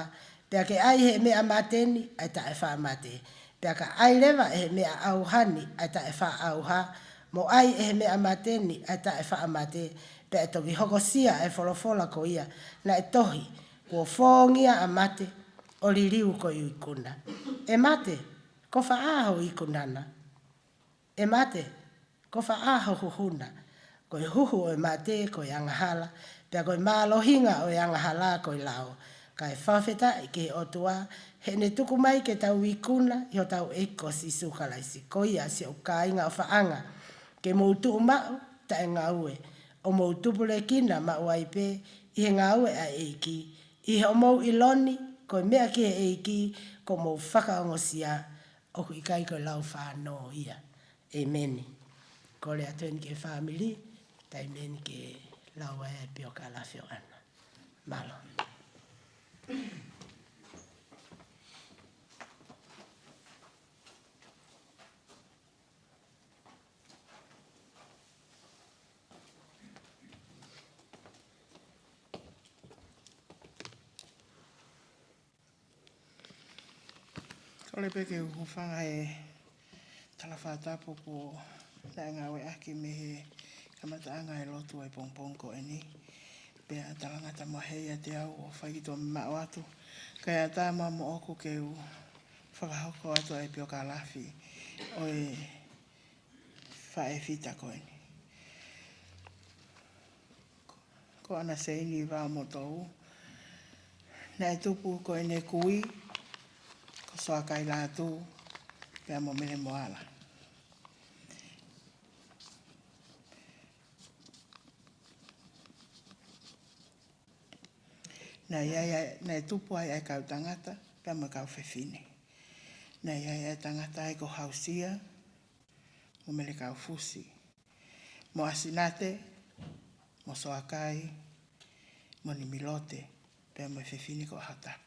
pea ke ʻai ʻe he meʻa mate ni ʻa e taʻefaʻamate. Pea ka ʻai leva ʻe he meʻa ʻauha ni ʻa e taʻefaʻaʻauha, mo ʻai ʻe he meʻa mate ni ʻa e taʻefaʻamate, pea ʻe toki hokosia ʻa e folofola ko ia naʻe tohi, kuo fōngia ʻa mate, ʻo liliu ko e ikuna. ʻE mate, Ko e fē ho ikuna na? ʻE mate, ko e fē ho huhu na? Ko e huhu ʻo e mate ko e angahala, pea ko e mālohinga ʻo e angahala ko e lao. Kae fakafetaʻi ki he ʻOtua, heʻene tuku mai ke tau ikuna ʻi hotau ʻEiki ko Sīsū Kalaisi. Ko ia, siʻoku kāinga ʻofaʻanga, ke mou tuʻumaʻu taʻengaue, ʻo mou tupulekina maʻu ai pē ʻi he ngāue ʻa e ʻEiki, ʻi hoʻomou ʻilo ni ko e meʻa ki he ʻEiki, ko hoʻomou fakaongosia, ʻoku ʻikai ko e lau fānō ia. ʻEmeni. Kole atu eni ki he fāmili, taimi eni ke lau ai e piokalafi ʻoʻona. Mālō. Kole pē ke u hūfanga he tala fakatapu kuo naʻe ngāueʻaki mei he kamataʻanga e lotu ʻo e pongipongi ko eni. Pea talangata mai ʻiate au ʻo fai ki tuʻa mamaʻo atu. Kae ʻatā mai moʻoku ke u fakahoko atu ʻa e piokalafi ʻo e faʻē fita ko eni. Ko ʻAna Seini Vaomotou, naʻe tupu ko ʻene kui ko Soakai Lātū, pea mo Mele Moala. Naʻe ʻi ai, naʻe tupu ai ʻa e kau tangata, pea mo e kau fefine. Naʻe ʻi ai ʻa e tangata ai ko Hausia, mo Mele Kaufusi, mo ʻAsinate, mo Soakai, mo Nimilote, pea mo e fefine ko ʻAhotapu.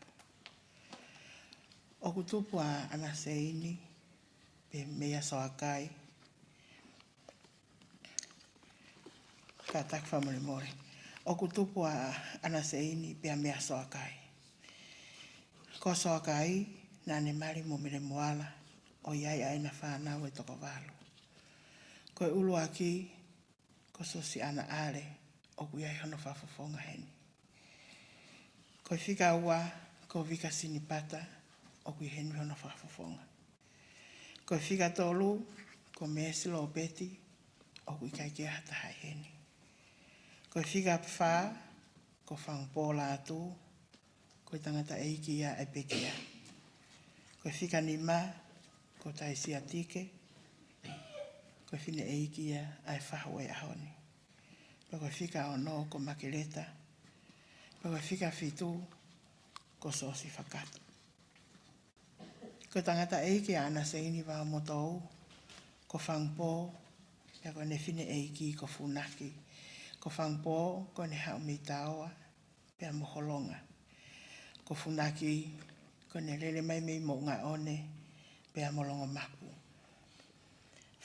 ʻOku tupu ʻa ʻAna Seini, pea meia Soakai, kātaki fakamolemole. ʻOku tupu ʻa ʻAna Seini, pea meia Soakai. Ko Soakai, naʻa ne mali mo Mele Moala, ʻo ʻi ai ʻa ʻena fānau ʻe toko valu. Ko e ʻuluaki, ko Sosiana ʻAle, ʻoku ʻi ai hono fakafofonga heni. Ko e fika ua, ko Vika Sinipata, ʻoku ʻi heni hono fakafofonga. Ko e fika tolu, ko Meesi Lopeti, ʻoku ʻikai ke ʻi ai ha taha ʻi heni. Ko e fika fā, ko Fangupō Lātū, ko e tangataʻeiki ia ʻa e pekia. Ko e fika nima, ko Taisia Tike, ko e fineʻeiki ia ʻa e fahu ʻo e ʻaho ni. Pea ko e fika ono, ko Makeleta. Pea ko e fika fitu, ko Sosi Fakatu. Ko e tangataʻeiki ʻa ʻAna Seini Vaomotou, ko Fangupō, pea ko ʻene fineʻeiki ko Funaki. Ko Fangupō, ko ʻene haʻu mei Taoa, pea mo Holonga. Ko Funaki, ko ʻene lele mai mei Moʻungaʻone, pea mo Longomapu.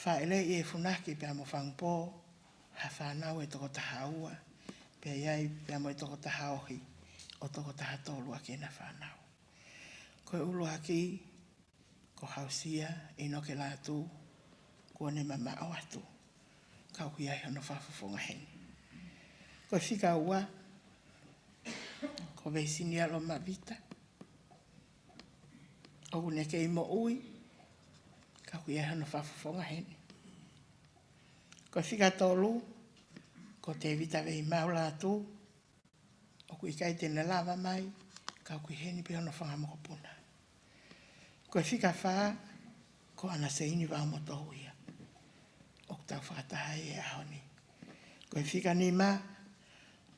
Fāʻeleʻi ʻe Funaki pea mo Fangupō ha fānau ʻe toko taha ua, pea ʻi ai pea mo e toko taha ohi, ʻo toko taha tolu ʻa ʻena fānau. Ko e ʻuluaki, ko Hausia ʻInoke Lātū, kuo ne mamaʻo atu, ka ʻoku ʻi ai hono fakafofonga heni. Ko e fika ua, ko Veisinia Lomavita, ʻoku ne kei moʻui, ka ʻoku ʻi ai hono fakafofonga heni. Ko e fika tolu, ko Tēvita Veimau Lātū, ʻoku ʻikai te ne lava mai, ka ʻoku ʻi heni pē hono fanga mokopuna. Ko e fika fā, ko ʻAna Seini Vaomotou ia, ʻoku tau fakataha ai he ʻaho ni. Ko e fika nima,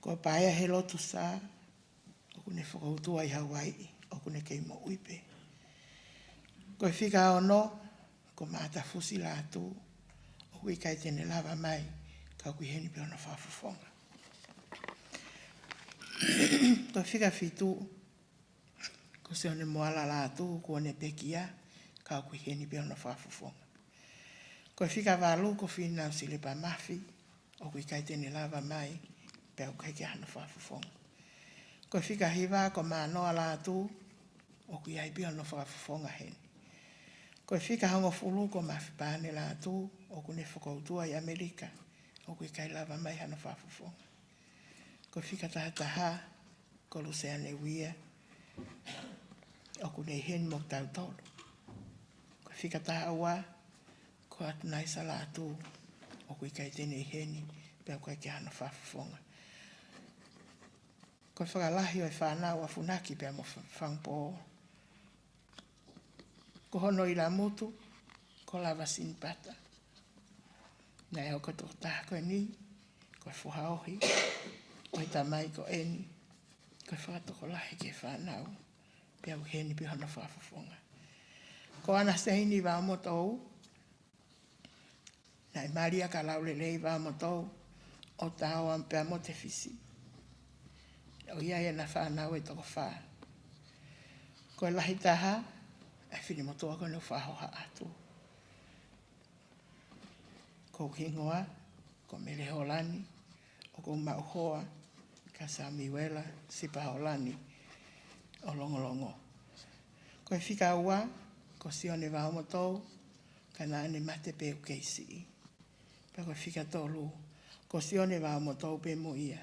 ko Paea Helotu Sā, ʻoku ne fokoutua ʻi Hauaiʻi, ʻoku ne kei moʻui pē. Ko e fika ono, ko Maʻata Fusi Lātū, ʻoku ʻikai te ne lava mai, ka ʻoku ʻi heni pē hono fakafofonga. Ko e fika fitu, ko Sione Moala Lātū, kuo ne pekia, ka ʻoku ʻi heni pē hono fakafofonga. Ko e fika valu, ko Fīnau Silipa Mafi, ʻoku ʻikai te ne lava mai, pea ʻoku ʻikai ke ʻi ai hano fakafofonga. Ko e fika hiva, ko Mānoa Lātū, ʻoku ʻi ai pē hono fakafofonga heni. Ko e fika hongofulu, ko Mafi Pane Lātū, ʻoku ne fokoutua ʻi ʻAmelika, ʻoku ʻikai lava mai hano fakafofonga. Ko e fika taha taha, ko Luseane Uia, ʻoku ne ʻi heni mo kitautolu. Ko e Fika taha ua, ko Atunaisa Lātū, ʻoku ʻikai te ne ʻi heni, pea ʻoku ʻikai ke ʻi ai hano fakafofonga. Ko e fakalahi ʻo e fānau ʻa Funaki pea mo Fa-, Fangupō, ko hono ʻilamutu ko Lava Sinipata. Naʻe ʻi ai ko e tokotaha ko eni, ko e foha ohi ʻo e tamai ko eni, ko e fakatokolahi ki he fānau, pea ʻoku ʻi heni pē hono fakafofonga. Ko ʻAna Seini Vaomotou, naʻe mali ʻa Kalaulelei Vaomotou, ʻo Taoa pea mo Tefisi. ʻOku ʻi ai ʻena fānau ʻe toko fā. Ko e lahi taha ʻa e finemotuʻa ko eni ʻoku fakahoha atu. Ko hoku hingoa ko Mele Holani, ʻoku ou maʻu hoa kia Samiuela Sipa Holani ʻo Longolongo. Ko e fika ua, ko Sione Vaomotou, ka naʻa ne mate pea ʻoku kei siʻi. Pea ko e fika tolu, ko Sione Vaomotou pē mo ia,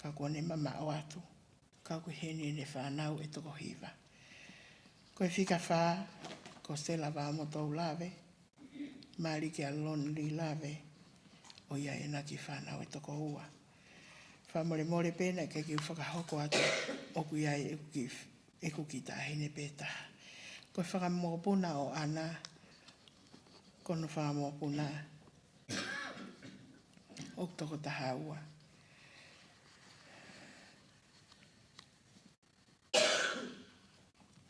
ka kuo ne mamaʻo atu, ka ʻoku ʻi heni ʻene fānau ʻe toko hiva. Ko e fika fā, ko Sela Vaomotou Lave, mali kia Lonely Lave, ʻoku ʻi ai ʻena kiʻi fānau ʻe toko ua. Fakamolemole pē naʻe ʻikai ke u fakahoko atu, ʻoku ʻi ai ʻeku kiʻi, ʻeku kiʻi taʻahine pē taha. Ko e fakamokopuna ʻo ʻAna, ko hono fakamokopuna ʻoku toko taha ua.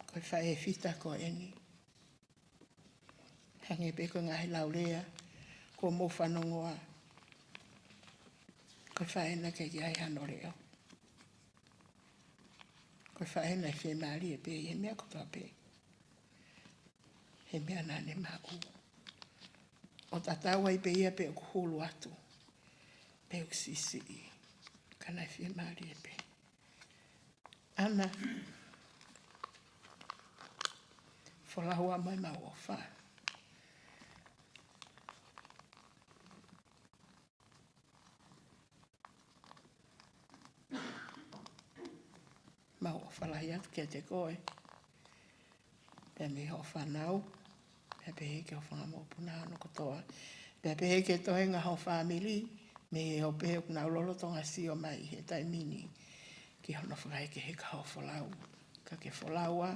Ko e faʻē fita ko eni. Hangē pē ko e ngaahi laulea kuo mou fanongoa, ko e faʻē naʻe ʻikai ke ʻi ai hano leʻo. Ko e faʻē naʻe fiemālie pē ʻi he meʻa kotoa pē. He meʻa naʻa ne maʻu. ʻO tatau ai pē ia pe ʻoku hulu atu, pe ʻoku siʻisiʻi, ka naʻe fiemālie pē. ʻAna, folau ā mo ʻemau ʻofa. Mau ʻofa lahi atu kiate koe, pea mei hoʻo fānau, pea pehē ki hoʻo fanga mokopuna hono kotoa, pea pehē ki he toenga hoʻo fāmili, mei he ope ʻoku nau lolotonga sio mai he taimi ni ki hono fakaʻekeʻeke hoʻo folau. Ka ke folau ā,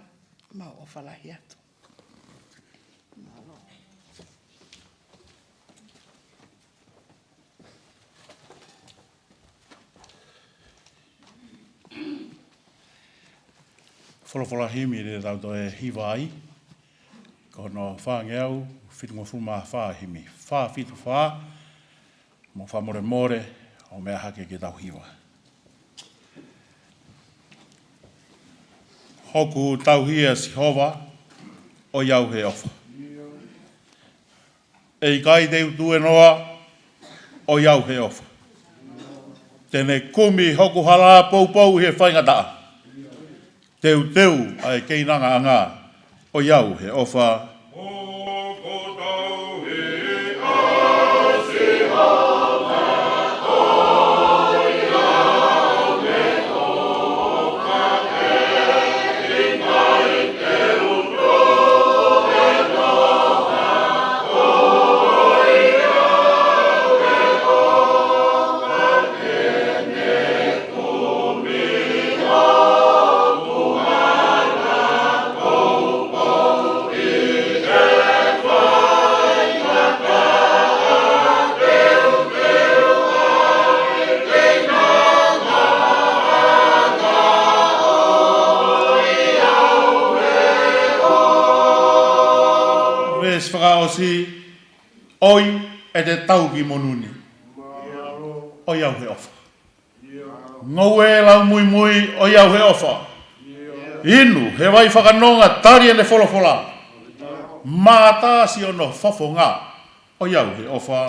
mau ʻofa lahi atu. Folofola himi te tau toe hiva ai, ko hono fāngeau fitungofulu mā fā, himi fā fitu fā, mo fakamolemole ʻo meʻa hake ke tau hiva. Hoku tauhi ʻa Sihova, ʻoiauē ʻofa. ʻE ʻikai te u tuēnoa, ʻoiauē ʻofa. Te ne kumi hoku hala poupou ʻi he faingataʻa. Teuteu ʻa e keinangaʻanga, ʻoiauē ʻofa. Veesi fakaʻosi, ʻoi ʻete tau ki monū ni, ʻoiauē ʻofa. Ngoue lau muimui, ʻoiauē ʻofa. Inu he vai fakanonga, tali ʻene folofola. Mātā siʻono fofonga, ʻoiauē ʻofa.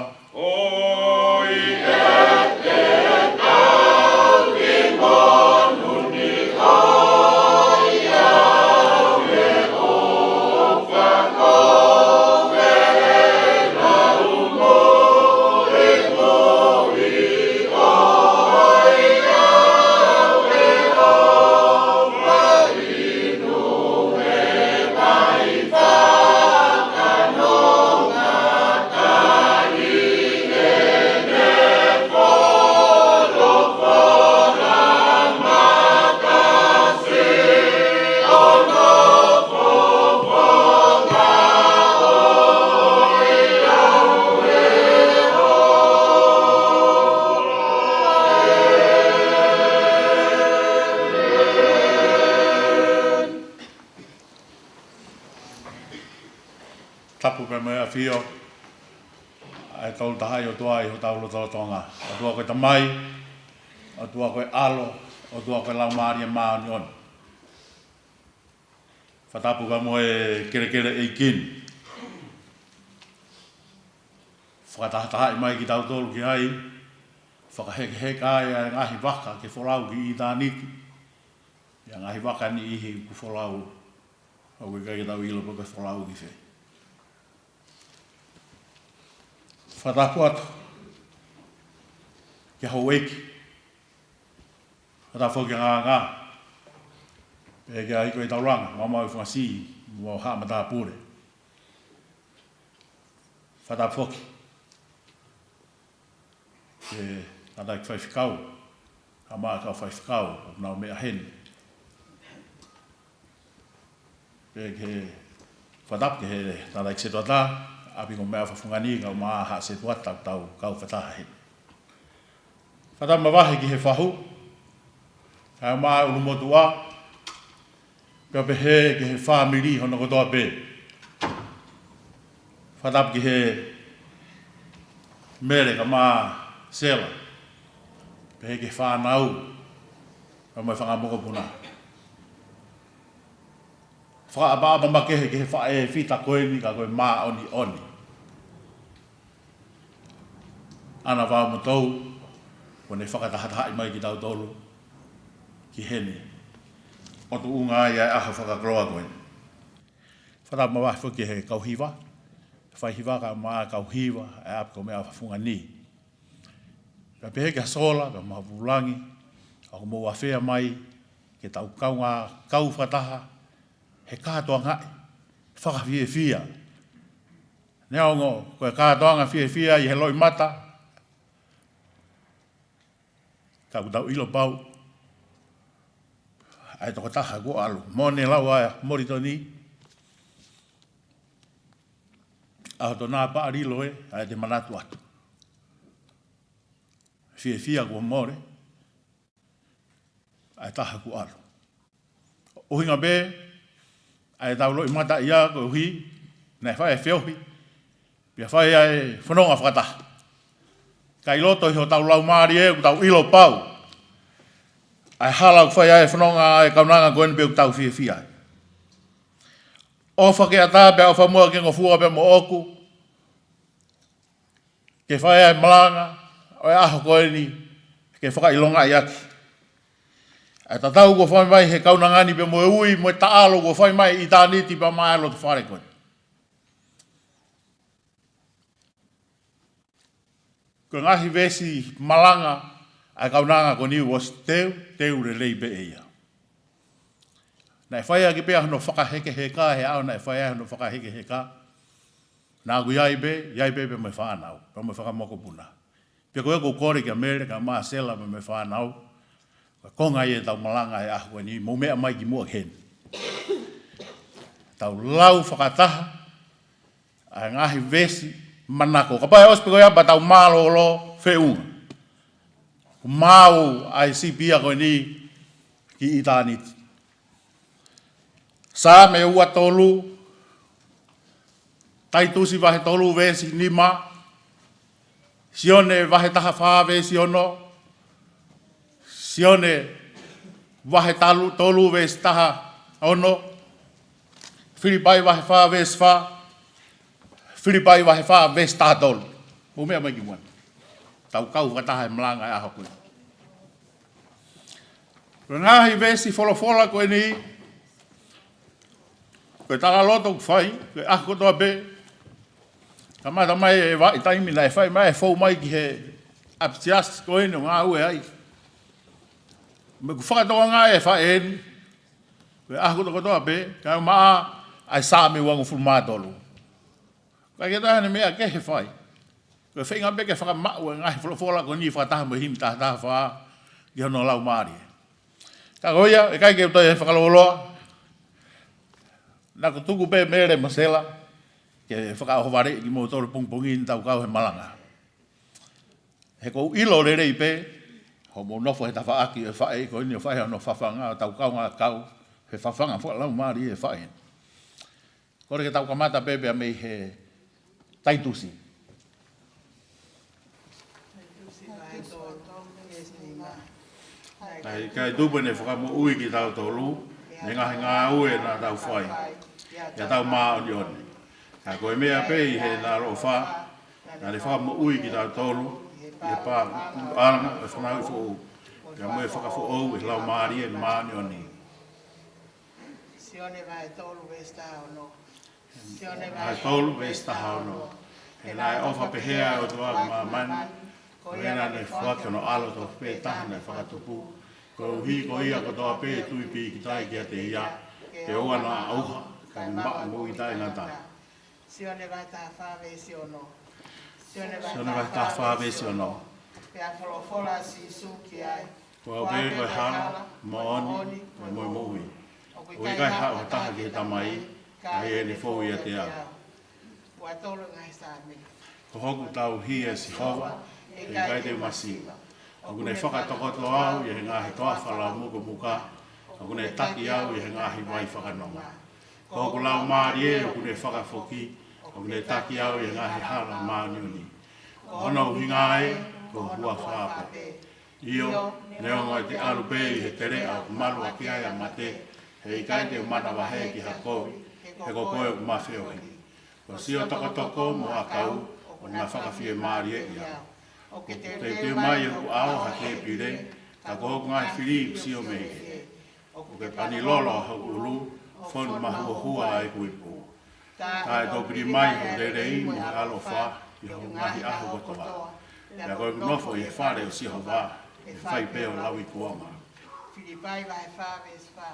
Tapu pē mo e ʻafio ʻa e Tolu Tahaʻi ʻOtua ʻi hotau lotolotonga. ʻOtua ko e Tamai, ʻOtua ko e ʻAlo, ʻOtua ko e Laumālie Māʻoniʻoni. Fakatapu pē mo e kelekele ʻeiki ni. Fakatahatahaʻi mai kitautolu ki ai, fakahekeheka ai ʻa e ngaahi vaka ke folau ki ʻitāniti. ʻA e ngaahi vaka ni ʻoku folau, ʻoku ʻikai ke tau ʻilo pe ko e folau ki fē. Fakatapu atu ki he houʻeiki. Fakatapu foki ki he ngāngā. Pea ki he ʻEiki ʻo e taulanga, Maumau ʻi Fasi, mo haʻa matāpule. Fakatapu foki ki he tangataʻeiki faifekau, kae ʻumaʻā e kau faifekau ʻoku nau meʻa heni. Pea ki he fakatapu ki he tangataʻeiki setuata, ʻapi ko Meʻaʻofa Fungani, kae ʻumaʻā haʻa setuata ʻoku tau kau fakataha heni. Fakatapu mavahe ki he fahu, kae ʻumaʻā e ʻulumotuʻa, pea pehē ki he fāmili hono kotoa pē. Fakatapu ki he Mele kae ʻumaʻā Sela, pehē ki he fānau, kae ʻumaʻā e fanga mokopuna. Fakaʻapaʻapa makehe ki he faʻē fita ko eni ka ko e māʻoniʻoni ʻa ʻena vaomatou, kuo ne fakatahatahaʻi mai kitautolu ki heni ʻo tuʻunga ai ʻa e ʻaho fakakoloa ko eni. Fakatapu mavahe foki ki he kau hiva, faihiva kae ʻumaʻā e kau hiva ʻa e ʻapi ko Meʻaʻofa Fungani. Kae pehē ki he sola, kae ʻumaʻā Vulangi, ʻoku mou afea mai ke tau kaungā kau fakataha he kātoangaʻi fakafiefia. Neongo ko e kātoanga fiefia ʻi he loʻimata, ka ʻoku tau ʻilo pau ʻa e tokotaha kuo ʻalu. Mo ne lau ʻa Molitoni, ʻa hoto nāpaʻa lilo ē, ʻa e te manatu atu. Fiefia kuo mole ʻa e taha kuo ʻalu. ʻUhinga pē ʻa e tau loʻimata ia koeʻuhi naʻe fai e feohi, pea fai ʻa e fononga fakataha. Ka ʻi loto ʻi hotau laumālie ʻoku tau ʻilo pau ʻa e hala ʻoku fai ai e fononga ʻa e kaunanga ko eni pea ʻoku tau fiefia ai. ʻOfa ke ʻatā pea ʻofa muʻa ke ngofua pea moʻoku, ke fai ʻa e malanga ʻo e ʻaho ko eni, ke fakaʻilongaʻi ʻaki ʻa e tatau kuo fai mai he kaunanga ni pea mo e ui mo e taʻalo kuo fai mai ʻi ʻitāniti pea maʻa e loto fale ko eni. Ko e ngaahi veesi malanga ʻa e kaunanga ko eni ʻoku ʻosi teuteu lelei pē ʻe ia. Naʻe fai ʻaki pē ʻa hono fakahekeheka, he ʻaho naʻe fai ai hono fakahekeheka, naʻa ku ʻi ai pē, ʻi ai pē pea mo e fānau, pea mo e fanga mokopuna. Pea ko ia ʻoku ou kole kia Mele kae ʻumaʻā Sela pea mo e fānau, ko e konga ia ʻetau malanga he ʻaho ko eni, mou meʻa mai ki muʻa ki heni. Tau lau fakataha ʻa e ngaahi veesi manako. Kapau ʻe ʻosi pē ko ia pea tau mālōlō feʻunga. Kuo maau ʻa e sipi ia ko eni ki ʻitāniti. Saame ua tolu, Taitusi vahe tolu veesi nima, Sione vahe taha fā veesi ono, Sione vahe talu, tolu veesi taha ono, Filipai vahe fā veesi fā, Filipai vahe fā veesi taha tolu. Mou meʻa mai ki muʻa ni. Tau kau fakataha he malanga he ʻaho ko eni. Ko e ngaahi veesi folofola ko eni, ko e talaloto ʻoku fai, ko e ʻaho kotoa pē. Kamata mai e vaʻa taimi naʻe fai mai, ʻe fou mai ki he ʻapisiasi ko eni ʻo ngāue ai. Mo ʻeku fakatokangaʻi e faʻē ni, ko e ʻaho kotoa pē, kae ʻumaʻā ʻa e Saame uangofulu mā tolu. Ka ʻikai ke toe ʻi ai hano meʻa kehe ʻe fai. Ko e feinga pē ke fakamaʻu e ngaahi folofola ko eni fakataha mo e himi taha taha fā ki hono laumālie. Ka ko ia, ʻe ʻikai ke u toe fakalōloa. Naʻa ku tuku pē Mele mo Sela ke fakaʻohovaleʻi kimoutolu pongipongi ni tau kau he malanga. He ʻoku ou ʻilo lelei pē hoʻomou nofo he tafaʻaki ʻo e faʻē ko eni ʻo fai hono fafanga, ʻo tau kaungā kau he fafanga fakalaumālie ʻo e faʻē ni. Kole ke tau kamata pē pea mei he Taitusi. Naʻe ʻikai tupu ʻene fakamoʻui kitautolu mei he ngaahi ngāue naʻa tau fai, ʻi heʻetau māʻoniʻoni. Ka ko e meʻa pē ʻi heʻene ʻaloʻofa, naʻa ne fakamoʻui kitautolu ʻi he pā kūkulu ʻalanga ʻo e fanauʻi foʻou, pea mo e fakafoʻou ʻe he Laumālie Māʻoniʻoni. Sione vahe tolu veesi taha ono. Sione vahe tolu veesi taha ono. He naʻe ʻofa pehē ʻa e ʻOtua ki māmani, ko ia naʻa ne foaki hono ʻAlo tofu pē taha naʻe fakatupu, koeʻuhi ko ia kotoa pē ʻe tui pīkitai kiate ia, ke ʻoua naʻa ʻauha, ka ne maʻu e moʻui taʻengata. Sione vahe taha fā veesi ono. Sione vahe Sione vahe taha fā veesi ono. Pea folofola ʻa Sīsū ki ai, Ko au pē ko e hala, moʻoni, mo e moʻui. ʻOku ʻikai haʻu ha taha ki he Tamai, ka ʻi heʻene fou ʻiate au. Ua tolu ngaahi Saame. Ko hoku tauhi ʻa Sihova, he ʻikai te u masiva. ʻOku ne fakatokoto au ʻi he ngaahi toafa laumukomuka, ʻoku ne taki au ʻi he ngaahi vai fakanonga. Ko hoku laumālie ʻoku ne fakafoki, ʻoku ne taki au ʻi he ngaahi hala māʻoniʻoni. Ko hono ʻuhinga ē, ko e huafa pē. ʻIo, neongo ʻete ʻalu pē ʻi he teleʻa ʻoku malu ʻaki ai ʻa mate, he ʻikai te u manavahē ki ha kovi, he ko koe ʻoku ma feohi. Ko siʻo tokotoko mo ʻakau, ʻoku na fakafiemālieʻi au. ʻOku teuteu mai ʻi hoku ʻao ha tēpile, ka ko hoku ngaahi fili ʻoku sio mei hē. ʻOku ke pani lolo hoku ʻulu, fonu mahuohua ʻeku ipu. Taʻetoupili mai ho lelei mo ho ʻaloʻofa ʻi hoku ngaahi ʻaho kotoa. Pea ko ʻeku nofo ʻi he fale ʻo Sihova, ʻe fai pē ʻo lauikuonga. Filipai vahe fā veesi fā.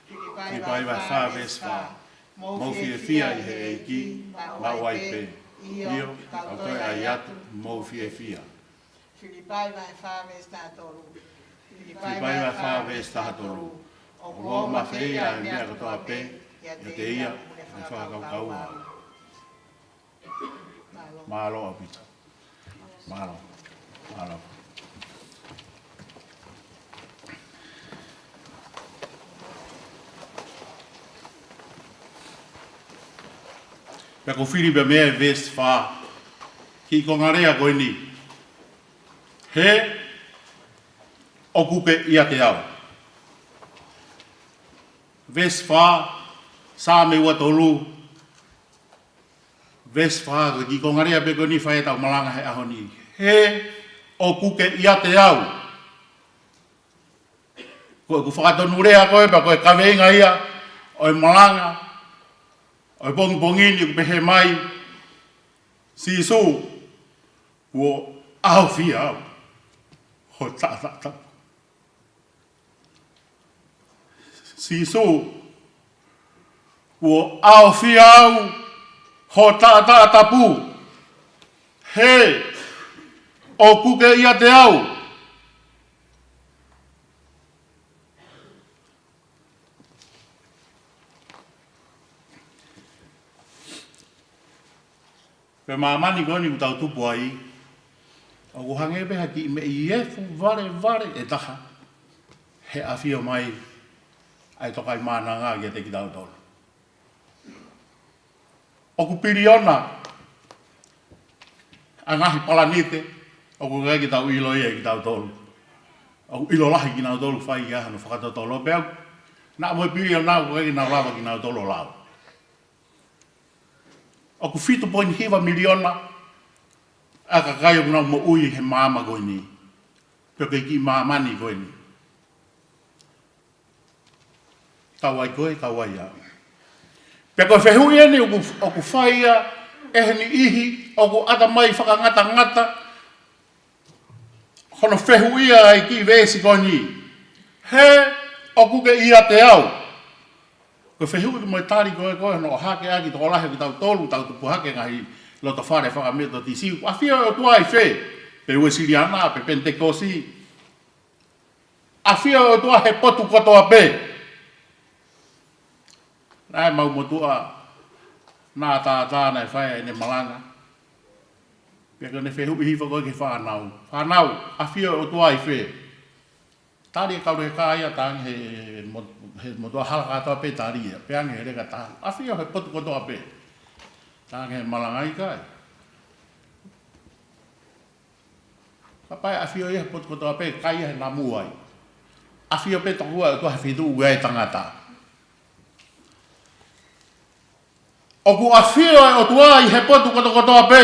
Filipai vahe fā veesi fā. Mou fiefia ʻi he ʻEiki, maʻu ai pē. ʻIo, kau toe ʻai atu, mou fiefia. Filipai vahe fā veesi taha tolu. Filipai vahe fā veesi taha tolu. ʻOku ou mafeia ʻa e meʻa kotoa pē ʻiate ia ʻoku ne fakakaukau au. Mālō ʻaupito. Mālō. Mālō. Pea ko Filipai mei he veesi fā. Kiʻi konga lea ko eni. He ʻoku ke ʻiate au. Veesi fā, Saame ua tolu, veesi fā, ko e kiʻi konga lea pē ko eni ʻoku fai ʻetau malanga he ʻaho ni. He ʻoku ke ʻiate au. Ko ʻeku fakatonulea ko ē, pea ko e kaveinga ia ʻo e malanga ʻo e pongipongi ni, ʻoku pehē mai, Sīsū, kuo ʻaofia au ho taʻataʻa tapu. Sīsū, kuo ʻaofia au ho taʻataʻa tapu. He ʻoku ke ʻiate au. Pea māmani ko eni ʻoku tau tupu ai, ʻoku hangē pē ha kiʻi meʻi efu valevale ʻe taha he ʻafio mai ʻa e Tokaimaʻananga kiate kitautolu. ʻOku piliona ʻa e ngaahi palanite, ʻoku ʻikai ke tau ʻilo ia ʻe kitautolu. ʻOku ʻilo lahi kinautolu fai ia hano fakatotolo pea naʻa mo e piliona ʻoku ʻikai ke nau lava kinautolu ʻo lau. ʻOku fitu poini hiva miliona ʻa e kakai ʻoku nau moʻui he maama ko eni. Pea ko e kiʻi māmani ko eni. Kau ai koe, kau ai au. Pea ko e fehuʻi eni ʻoku, ʻoku fai ia ʻe he niʻihi ʻoku ʻatamai fakangatangata, hono fehuʻia ʻa e kiʻi veesi ko eni. He ʻoku ke ʻiate au. Ko e fehuʻi mo e tali ko ē ko ē hono ʻohake ʻaki tokolahi ʻo kitautolu, tau tupu hake ngaahi loto fale fakametotisi. ʻAfio e ʻOtua ʻi fē? Pe Uēsiliana, pe Penitekosi. ʻAfio e ʻOtua he potu kotoa pē. Naʻe mau motuʻa, naʻa tātā naʻe fai ʻene malanga. Pea ko ʻene fehuʻi hifo ko ē ki he fānau. Fānau, ʻafio e ʻOtua ʻi fē? Tali e kau leka ia, tangi he mo-, he motuʻa hala kātoa pē tali ia. Pea ange he leka taha, ʻafio he potu kotoa pē. Tangi he malangaʻi kai. Kapau ʻe ʻafio ia he potu kotoa pē, kai ia he namu ai. ʻAfio pē tokua ʻe ʻOtua he feituʻu ʻoku ʻi ai e tangata. ʻOku ʻafio e ʻOtua ʻi he potu kotokotoa pē.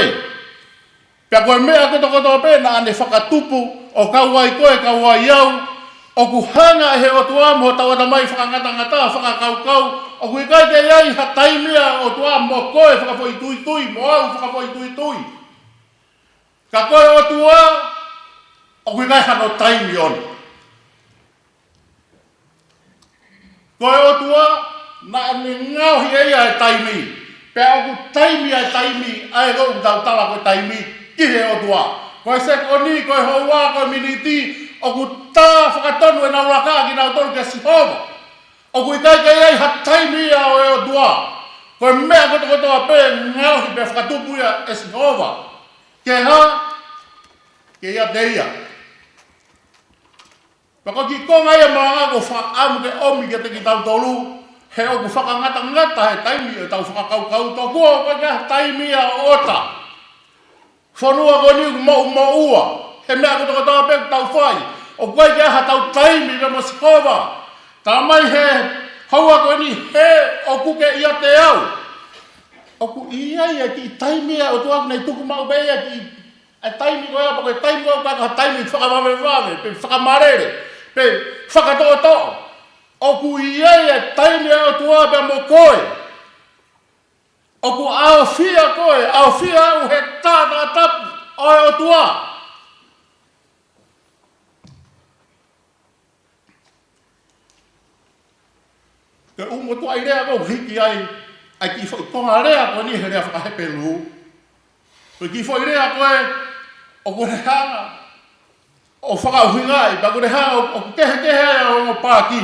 Pea ko e meʻa kotokotoa pē naʻa ne fakatupu, ʻo kau ai koe, kau ai au. ʻOku hanga ʻe he ʻOtua mo hotau ʻatamai fakangatangata, fakakaukau. ʻOku ʻikai ke ʻi ai ha taimi ʻa e ʻOtua mo koe fakafoʻituitui, mo au fakafoʻituitui. Ka ko e ʻOtua, ʻoku ʻikai hano taimi ʻona. Ko e ʻOtua, naʻa ne ngaohi ʻe ia e taimi. Pea ʻoku taimi ʻa e taimi, ʻa ē ʻoku tau tala ko e taimi, ki he ʻOtua. Ko e sekoni, ko e houa, ko e miniti, ʻoku tā fakatonu ʻenau laka kinautolu kia Sihova. ʻOku ʻikai ke ʻi ai ha taimi ia ʻo e ʻOtua. Ko e meʻa kotokotoa pē ngaohi pea fakatupu ia ʻe Sihova. Ke hā? Ke ʻiate ia. Pea ko e kiʻi konga ia malanga ʻoku ou fakaʻamu ke ʻomi kiate kitautolu, he ʻoku fakangatangata he taimi ʻetau fakakaukau tokua ʻoku ʻikai ha taimi ia ʻo ʻota. Fonua ko eni ʻoku moʻumoʻua, he meʻa kotokotoa pē ʻoku tau fai, ʻoku ʻikai ke ʻi ai haʻatau taimi pea mo Sihova. Talamai he houa ko eni he ʻoku ke ʻiate au. ʻOku ʻi ai e kiʻi taimi ia ʻOtua ʻoku ne tuku maʻu pē ia kiʻi, e taimi ko ia, pe ko e taimi ko ia, ko e taimi fakavavevave, pe fakamalele, pe fakatoʻotoʻo. ʻOku ʻi ai e taimi ʻa e ʻOtua pea mo koe. ʻOku ʻaofia koe, ʻaofia au he taʻatapu ʻo e ʻOtua. Ko e ʻū motuʻaʻi lea ʻoku hiki ai, ʻa e kiʻi foʻi konga lea ko eni he lea faka-Hepelū. Ko e kiʻi foʻi lea ko ē, ʻoku ne hanga ʻo fakaʻuhingaʻi, pea ʻoku ne hanga ʻo, ʻoku kehekehe ai ʻa e ongo paaki.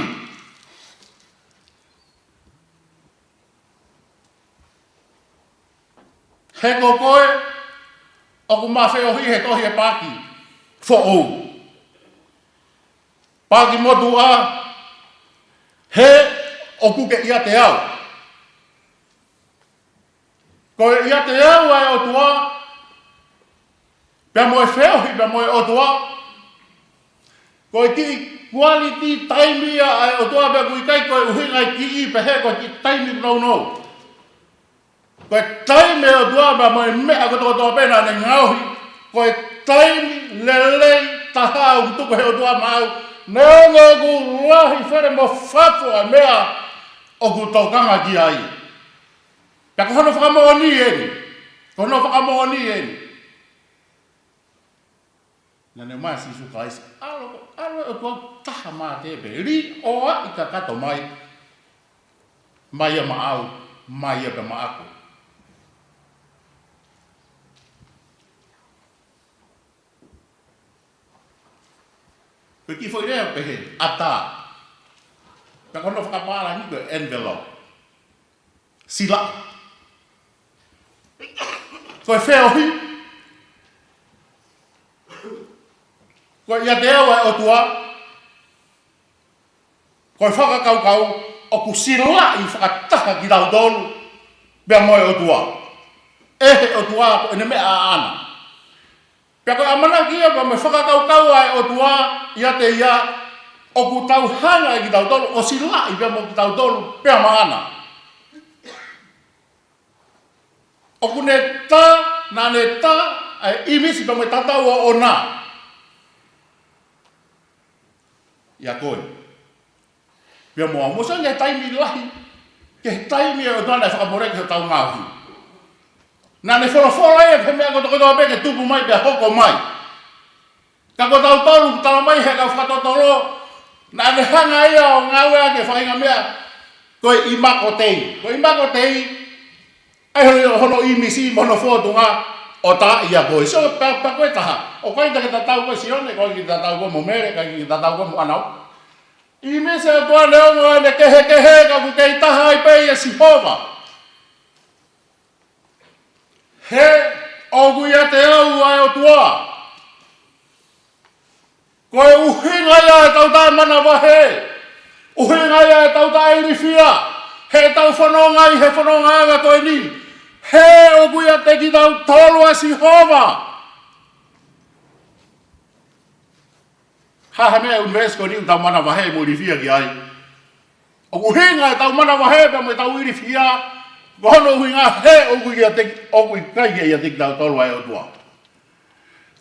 He ko koe, ʻoku ma feohi he tohi e paaki foʻou. Paaki motuʻa, he ʻoku ke ʻiate au. Ko e ʻiate au ʻa e ʻOtua, pea mo e feohi pea mo e ʻOtua. Ko e kiʻi quality time ia ʻa e ʻOtua pea ʻoku ʻikai ko e ʻuhinga e kiʻi pehē ko e kiʻi taimi ʻoku nounou. Ko e taimi ʻa e ʻOtua pea mo e meʻa kotokotoa pē naʻa ne ngaohi. Ko e taimi lelei taha ʻoku tuku he ʻOtua maʻau. Neongo ʻoku lahi fele mo fafo ʻa e meʻa ʻoku tokanga ki ai. Pea ko hono fakamoʻoni eni. Ko hono fakamoʻoni eni. Naʻa ne ʻomai ʻa Sīsū Kalaisi, ʻAlo, ʻAlo ʻo e ʻOtua taha mā te pe li o a i kakato mai, mai ia maʻau, mai ia pea maʻaku. Ko e kiʻi foʻi lea pehē, ʻatā. Pea ko hono fakapālangi ko e envelope. Sila. Ko e feohi. Ko e ʻiate au ʻa e ʻOtua. Ko e fakakaukau ʻoku silaʻi fakataha kitautolu pea mo e ʻOtua. ʻE he ʻOtua ko ʻene meʻa ʻaʻana. Pea ko e ʻamanaki ia pea mo e fakakaukau ʻa e ʻOtua ʻiate ia, ʻoku tau hanga ʻe kitautolu ʻo silaʻi pea mo kitautolu pea maʻana. ʻOku ne tā, naʻa ne tā ʻa e ʻīmisi pea mo e tatau ʻoʻona. ʻIa koe. Pea mo au mo sanga he taimi lahi, ki he taimi ʻa e ʻOtua naʻe fakamoleki hotau ngaohi. Naʻa ne folofola ia ki he meʻa kotokotoa pē ke tupu mai pea hoko mai. Ka ko tautolu, talamai he kau fakatotolo, naʻa ne hanga ia ʻo ngāueʻaki e faʻahinga meʻa, ko e ʻimako tei. Ko e ʻimako tei, ʻa e hono, hono ʻīmisi, mo hono fōtunga, ʻo tā ia koe. So, pea, pea ko e taha. ʻOku ʻikai te ke tatau koe Sione, ʻikai ke tatau koe mo Mele, ʻikai ke tatau koe mo ʻAnau. ʻImisi ʻa e ʻOtua neongo ʻene kehekehe ka ʻoku kei taha ai pē ʻia Sihova. He ʻoku ʻiate au ʻa e ʻOtua. Ko e ʻuhinga ia ʻetau taʻemanavahē, ʻuhinga ia ʻetau taʻeilifia, heʻetau fononga ʻi he fonongaʻanga ko eni, he ʻoku ʻiate kitautolu ʻa Sihova. Hā ha meʻa ʻunivēsi ko eni ʻoku tau manavahē mo ilifia ki ai? ʻOku ʻuhinga ʻetau manavahē pea mo ʻetau ilifia, ko hono ʻuhinga he ʻoku ʻiate, ʻoku ʻikai ke ʻiate kitautolu ʻa e ʻOtua.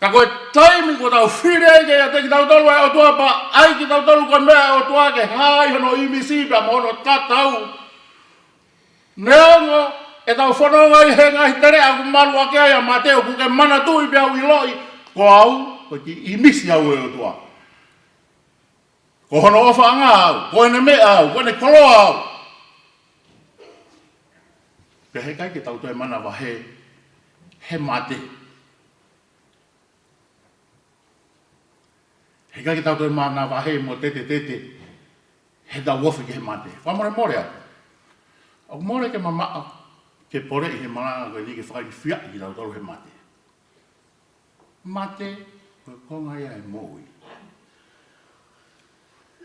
Ka ko e taimi kuo tau fili ai ke ʻiate kitautolu ʻa e ʻOtua, pea ʻai kitautolu ko e meʻa ʻa e ʻOtua ke hā ai hono ʻīmisi pea mo hono tatau. Neongo ʻetau fononga ʻi he ngaahi teleʻa ʻoku malu ʻaki ai ʻa mate, ʻoku ke manatuʻi pea u ʻiloʻi, ko au, ko e kiʻi ʻīmisi au ʻe he ʻOtua. Ko hono ʻofaʻanga au, ko ʻene meʻa au, ko ʻene koloa au. Pea heʻikai ke tau toe manavahē he mate. Heʻikai ke tau toe manavahē mo tetetete heʻetau ofi ki he mate. Fakamolemole atu. ʻOku mole ke mamaʻo ke poleʻi he malanga ko eni ke fakailifiaʻi kitautolu he mate. Mate, ko e konga ia ʻo e moʻui.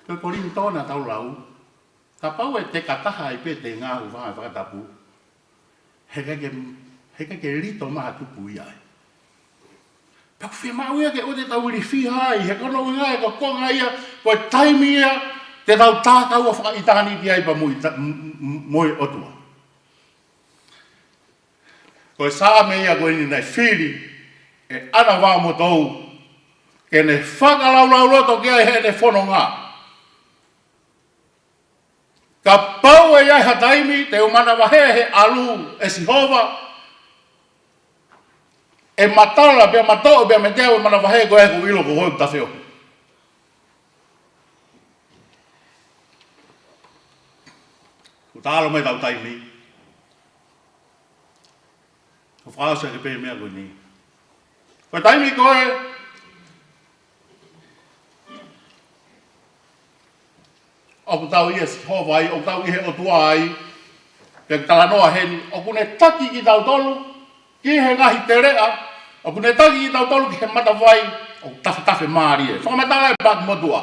Ko e Kolinitō naʻa tau lau, kapau ʻe teka taha ai pē ʻete ngāue faka-, fakatapu, heʻikai ke, heʻikai ke lito mai ha tupu ia ai. Pea ʻoku fiemaʻu ia ke ʻoua te tau ilifia ai, he ko hono ʻuhinga ia ko e konga ia, ko e taimi ia te tau tākaua fakaʻitāniti ai pea mo ʻita-, m-, m-, mo e ʻOtua. Ko e Saame ia ko eni naʻe fili ʻe ʻAna Vaomotou ke ne fakalaulauloto ki ai heʻene fononga. Kapau ʻe ʻi ai ha taimi te u manavahē he ʻalu ʻe Sihova, ʻe matala pea matoʻo pea mei he ʻeku manavahē, ko e ʻoku ou ʻilo ko koe ʻoku tafe ofi. Kuo talu mai ʻetau taimi. ʻOku fakaʻosi ʻaki pē meʻa ko eni. Ko e taimi ko ē ʻoku tau ʻi he Sihova ai, ʻoku tau ʻi he ʻOtua ai, pea talanoa heni, ʻoku ne taki kitautolu ki he ngaahi teleʻa, ʻoku ne taki kitautolu ki he matavai ʻoku tafetafe mālie. Fakamatala ʻe Paki Motuʻa.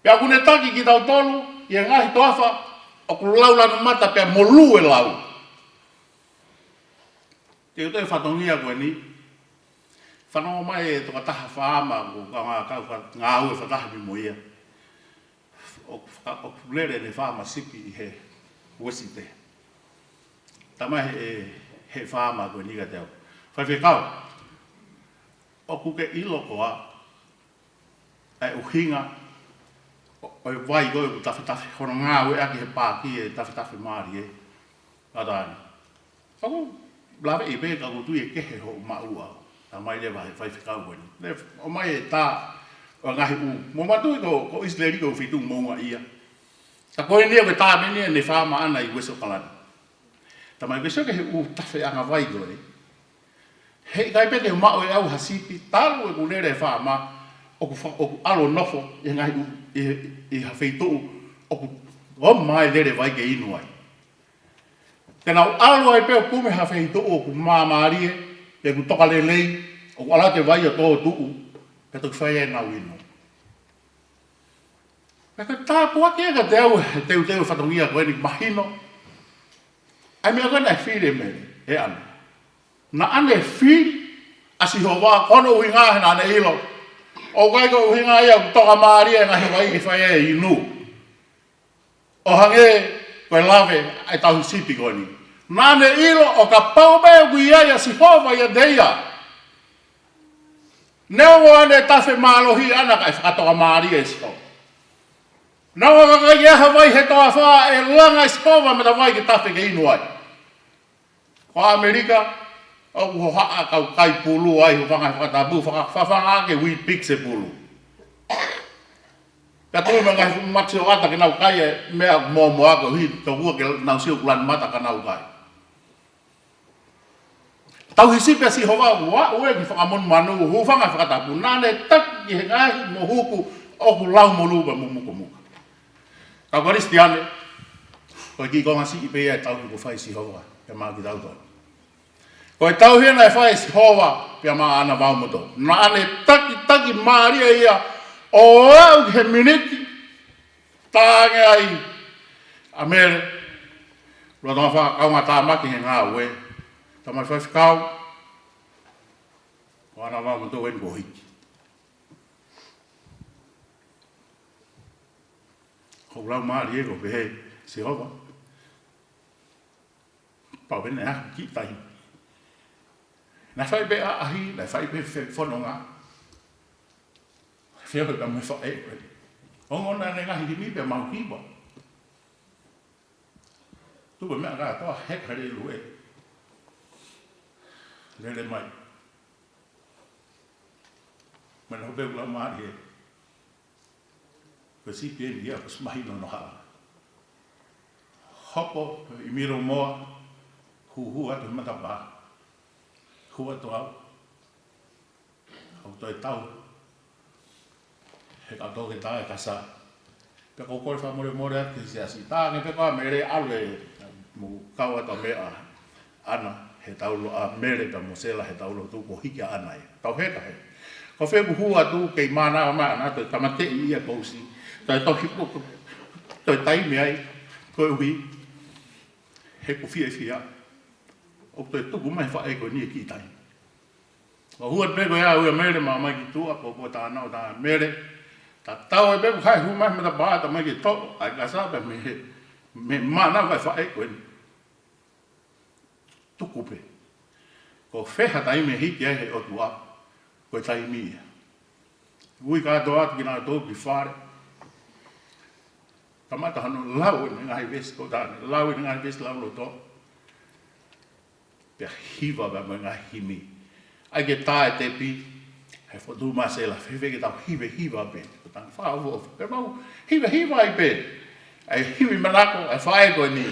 Pea ʻoku ne taki kitautolu ʻi he ngaahi toafa ʻoku lau lanu mata pea molū e lau. Te u toe fatongia ko eni. Fanongo mai e tokotaha faama ʻoku ou kau ngā-, kau fa-, ngāue fakataha pē mo ia. ʻOku fa-, ʻoku lele ʻene faama sipi ʻi he uesite. Talamai ʻe he, he faama ko eni kiate au, Faifekau, ʻoku ke ʻilo koā ʻa e ʻuhinga ʻo, ʻo e vai ko ē ʻoku tafetafe, hono ngāueʻaki he paaki ʻe tafetafe mālie? Ata ni. ʻOku ou laveʻi pē ka ʻoku ou tui ʻe kehe hoʻo maʻu au. Talamai leva ʻe he faifekau ko eni. Leva, ʻomai e tā ʻo e ngaahi ʻū. Mou manatuʻi ko, ko ʻIsileli ko e fitu moʻunga ia. Ka ko eni ʻoku tā meni ʻene faama ʻana ʻi Uesi ʻOkalani. Talamai ke sio ki he ʻū tafeʻanga vai ko ē. Heʻikai pē te u maʻu ʻe au ha sipi, talu ʻeku lele faama, ʻoku fa-, ʻoku ʻalu ʻo nofo ʻi he ngaahi ʻū, ʻi he, ʻi ha feituʻu ʻoku ʻomai lele vai ke inu ai. Te nau ʻalu ai pē ʻo kumi ha feituʻu ʻoku māmālie, pe ʻoku toka lelei, ʻoku ʻalu atu e vai ʻo tōtuʻu, pea toki fai ai ʻenau inu. Pea ko e tāpuaki ia kiate au he teuteu e fatongia ko eni, mahino. ʻA e meʻa ko ē naʻe fili ʻe Mele, ʻe ʻAna. Naʻa ne fili ʻa Sihova, ko hono ʻuhinga he naʻa ne ʻilo ʻoku ʻikai ko e ʻuhinga ia ʻoku toka mālie e ngaahi vai ke fai ai e inu. ʻO hangē ko e lave ʻa e tauhi sipi ko eni. Naʻa ne ʻilo ʻo kapau pē ʻoku ʻi ai ʻa Sihova ʻiate ia, neongo ʻene tafe mālohi ʻana kae fakatoka mālie ʻe Sihova. Neongo ka ʻikai ke ʻi ai ha vai he toafa, ʻe langa ʻe Sihova e matavai ke tafe ke inu ai. Ko ʻAmelika, ʻoku hohaʻa kau kai pulu ai, hūfanga he fakatapu, faka-, fafanga ke Weet-Bix e pulu. Ka tui mai ngaahi fuʻu mati ʻo ʻata ke nau kai e meʻa moamoa ko hi, tokua ke nau sio ʻoku lanu mata ka nau kai. Tauhi sipi ʻa Sihova ʻoku aʻu ē ki he fakamonumanu, hūfanga he fakatapu, naʻa ne taki ki he ngaahi mohuku ʻoku lau molū pea mo mukomuka. Kau Kalisitiane, ko e kiʻi konga siʻi pē ia e tauhi kuo fai ʻe Sihova ia maʻa kitautolu. Ko e tauhi naʻe fai ʻe Sihova pea maʻa ʻAna vaomotou. Naʻa ne takitaki mālie ia ʻo aʻu ki he miniti tā ange ai ʻa Mele, lolotonga fakaʻaongaʻi ʻa e tama ki he ngāue. Tamai faifekau, ko ʻAna vaomotou eni kuo hiki. Ko e lau mālie ko e pehē ʻe Sihova, pau pē naʻe ʻi ai ha kiʻi taimi. Naʻe fai pē ʻaʻahi, naʻe fai pē fe-, fononga. Feohi pē mo e faʻē ko ē. Ongo naʻa ne ngaahi himi pea mau hiva. Tuku e meʻa kātoa, heka he lele ʻo e lele mai. Mena hope ʻoku lau mālie. Ko e sipi eni ia, ko e sipi mahino ʻo hala. Hopo ʻi Milomoa, hūhū atu he matapā. Hū atu au. ʻOku toe tau. He ka toke tā e kasa. Pea ʻoku ou kole fakamolemole atu ki he siasi. Tā ange pē ko ā Mele ʻalu ē, mou kau atu ʻa Mele ʻa ʻAna, he tau lo-, ʻa Mele pea mo Sela he tau lotu kuo hiki ʻa ʻAna ia. Tau heka he. Ko fē ʻoku hū atu kei mānava mai ʻa ʻAna, toe tāmateʻi ia ʻe he kousi. Toe tohi ko, ko, toe taimi ai, koeʻuhi, he ʻoku fiefia. ʻOku toe tuku mai e faʻē ko eni he kiʻi taimi. ʻO hū atu pē ko ia ʻa Mele mai ki tuʻa, ko, ko tā nau tā Mele. Tatau ai pē ko hai hū mai he matapā tā mai ke toʻo ʻa e kasa pē mei he, mei he mānava ʻa e faʻē ko eni. Tuku pē. Ko fē ha taimi ʻe hiki ai he ʻOtua, ko e taimi ia. Ui kātoa atu kinautolu ki fale. Kamata hono lau ʻene ngaahi veesi ko ē tā ne lau ʻene ngaahi veesi lauloto. Pea hiva pē mo e ngaahi himi. ʻAi ke tā e tepi, he fotu Masela, fēfē ke tau hiva hiva pē. Ko e tanga fakaʻofoʻofa. Pea mau hiva hiva ai pē. ʻAi himi manako, ʻa e faʻē ko eni.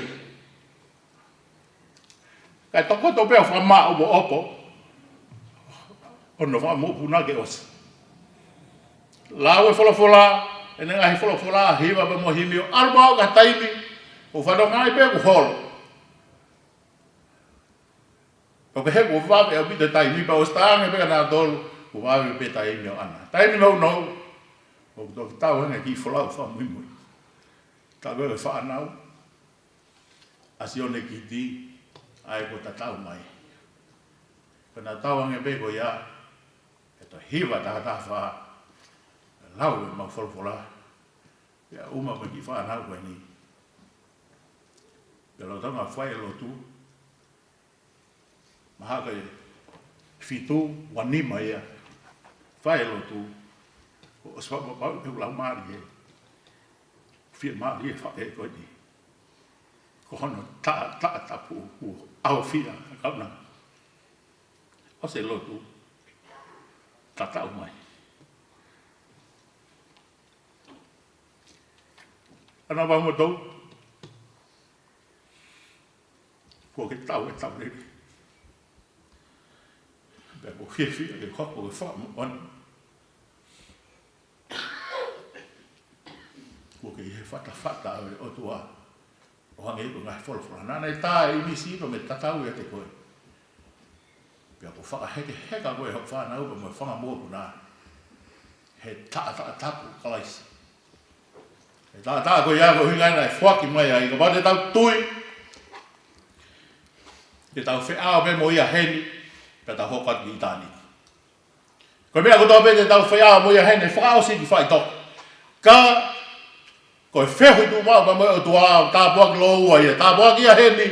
Kae tokoto pē ʻo fakamaʻopoʻopo. ʻO nau fakamokopuna ke ʻosi. Lau e folofola, ʻene ngaahi folofola, hiva pē mo e himi ʻo ʻalu pē ki ha taimi, ʻo fanongo ai pē kuo holo. ʻO pehē kuo vave ʻaupito e taimi pea ʻosi tā ange pē kia nautolu, kuo vave pē taimi ʻo ʻAna. Taimi nounou, ʻoku toki tau ange kiʻi folau fakamuimui. Tau e fānau, ʻa Sione Kiti, ʻa ē kuo tatau mai. Ko ʻena tau ange pē ko ia, ʻe toe hiva tahataha fā, lau e mau folofola, pea uma mo e kiʻi fānau ko eni. Pea lolotonga fai e lotu, mahalo ko e fitu, ua nima ia. Fai e lotu. ʻOsi fakapapau ʻe lau mālie. Fiemālie e faʻē ko eni. Ko hono taʻatapu ʻoku ʻaofia ʻa e kaunanga. ʻOsi e lotu. Tatau mai. ʻAna vaomotou. Kuo ke tau e tau lele. Pea ʻoku ou fiefia ke hoko e fakamoʻoni. Kuo ke ʻi he fatafata ʻo e ʻOtua. ʻO hangē ko e ngaahi folofola. Naʻa ne tā e ʻinisi pea mo e tatau ʻiate koe. Pea ʻoku fakahekeheka koe ʻe hoʻo fānau pea mo e fanga mokopuna. He taʻatapu ʻo Kalaisi. He taʻatapu ko ia ko e ʻuhinga ia naʻe foaki mai ai, kapau te tau tui, te tau feʻao pē mo ia heni, pea tau hoko atu ki ʻitāniti. Ko e meʻa kotoa pē te tau feʻao mo ia heni, fakaʻosi ki faʻitoka. Ka, ko e feohi tuʻumaʻu pea mo e ʻOtua, tāpuaki lōua ia, tāpuaki ia heni,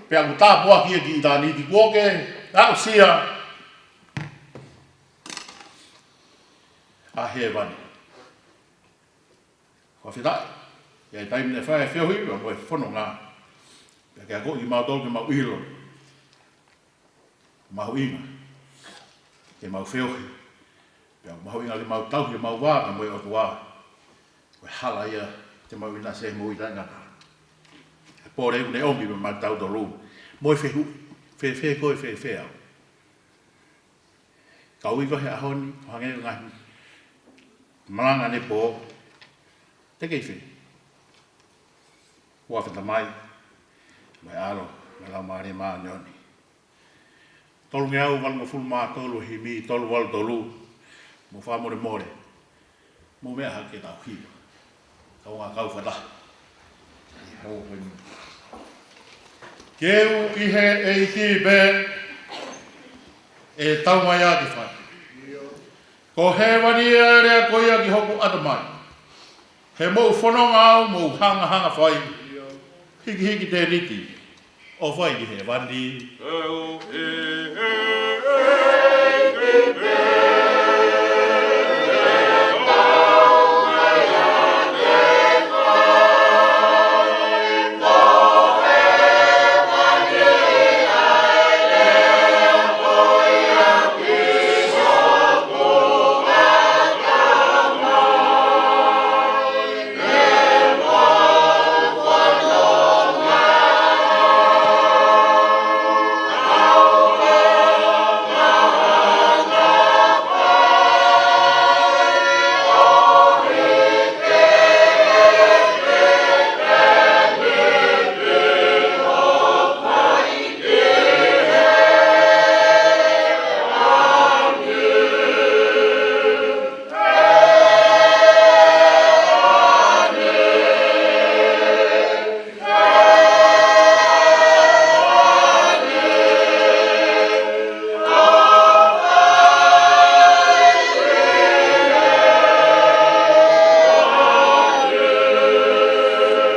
pea ʻoku tāpuaki ia ki ʻitāniti, kuo ke aʻusia ʻa hēvani. Fakafetaʻi. ʻI he taimi naʻe fai ai e feohi, pea mo e fononga. Pea ke akoʻi kimautolu ke mau ʻilo. Mahuʻinga. Ke mau feohi. Pea mahuʻinga ke mau tauhi ʻemau vā, pea mo e ʻOtua. Ko e hala ia, te mau ʻinasi ai mo ʻitāniti. He pole ʻoku ne ʻomi pea maʻatautolu. Mo e fehuʻi. Fēfē koe, fēfē au. Ka ui ko e he ʻaho ni, ʻo hangē ko e ngaahi malanga ʻanepō, te ke ʻi fē? Huafa Tamai, mo e ʻAlo, mo e Laumālie Māʻoniʻoni. Tolungeau valungofulu mā tolu, himi tolu valu tolu. Mou fakamolemole. Mou meʻa hake ke tau hiva. Kaungā kau fakataha. Ke u ʻi he ʻEiki pē, ʻe tau mai ʻa e fai. Ko hēvani ʻa e lea ko ia ki hoku ʻatamai. He mou fononga au mou hangahanga fai. Hikihiki tēniti ʻo fai ki hēvani.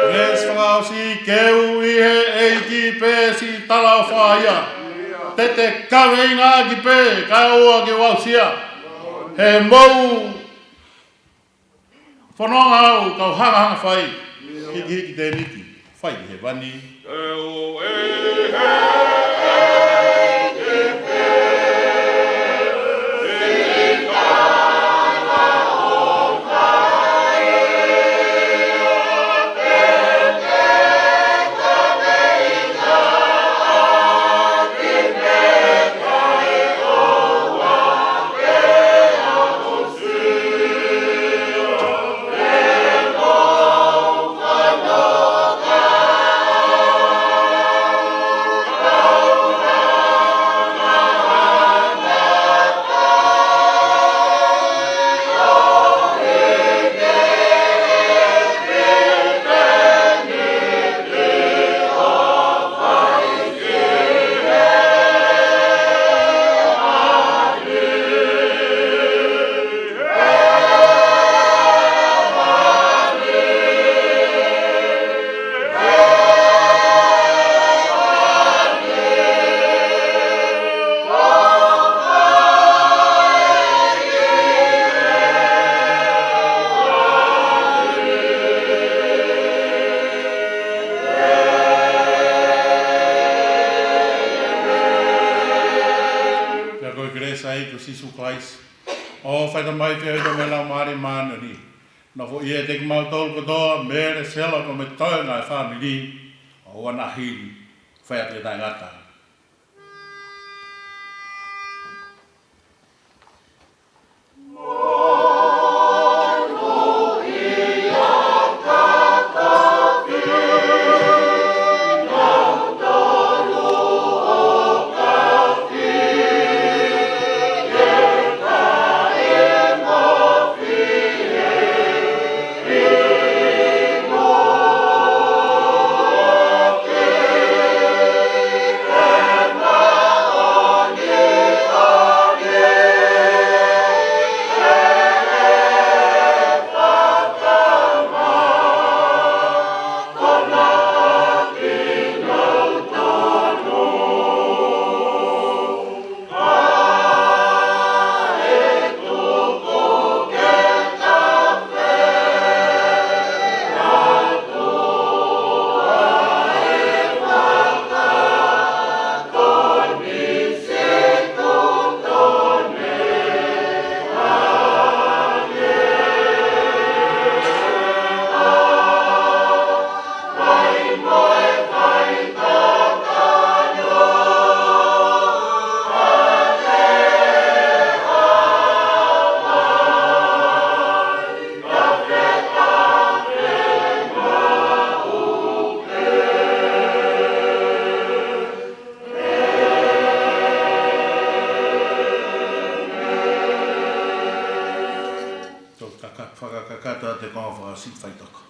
Yes, fakaʻosi ke u ʻi he ʻEiki pē siʻi tala ʻofa ia. Te te kaveinga ʻaki pē, kae ʻoua ke u aʻusia. He mou fononga au kau hangahanga fai. Hikihiki tēniti, fai ki hēvani. Pea ko e kelesi ʻa e ʻEiki ko Sīsū Kalaisi, ʻofa ʻa e Tamai, feohi ʻa e Laumālie Māʻoniʻoni, nofoʻia ʻiate kimautolu kotoa, mele sela ko me toe ngaahi fāmili, ʻo ʻoua naʻa hili, fai atu ʻo taʻengata. Tau te konga fakasiʻi faitoko.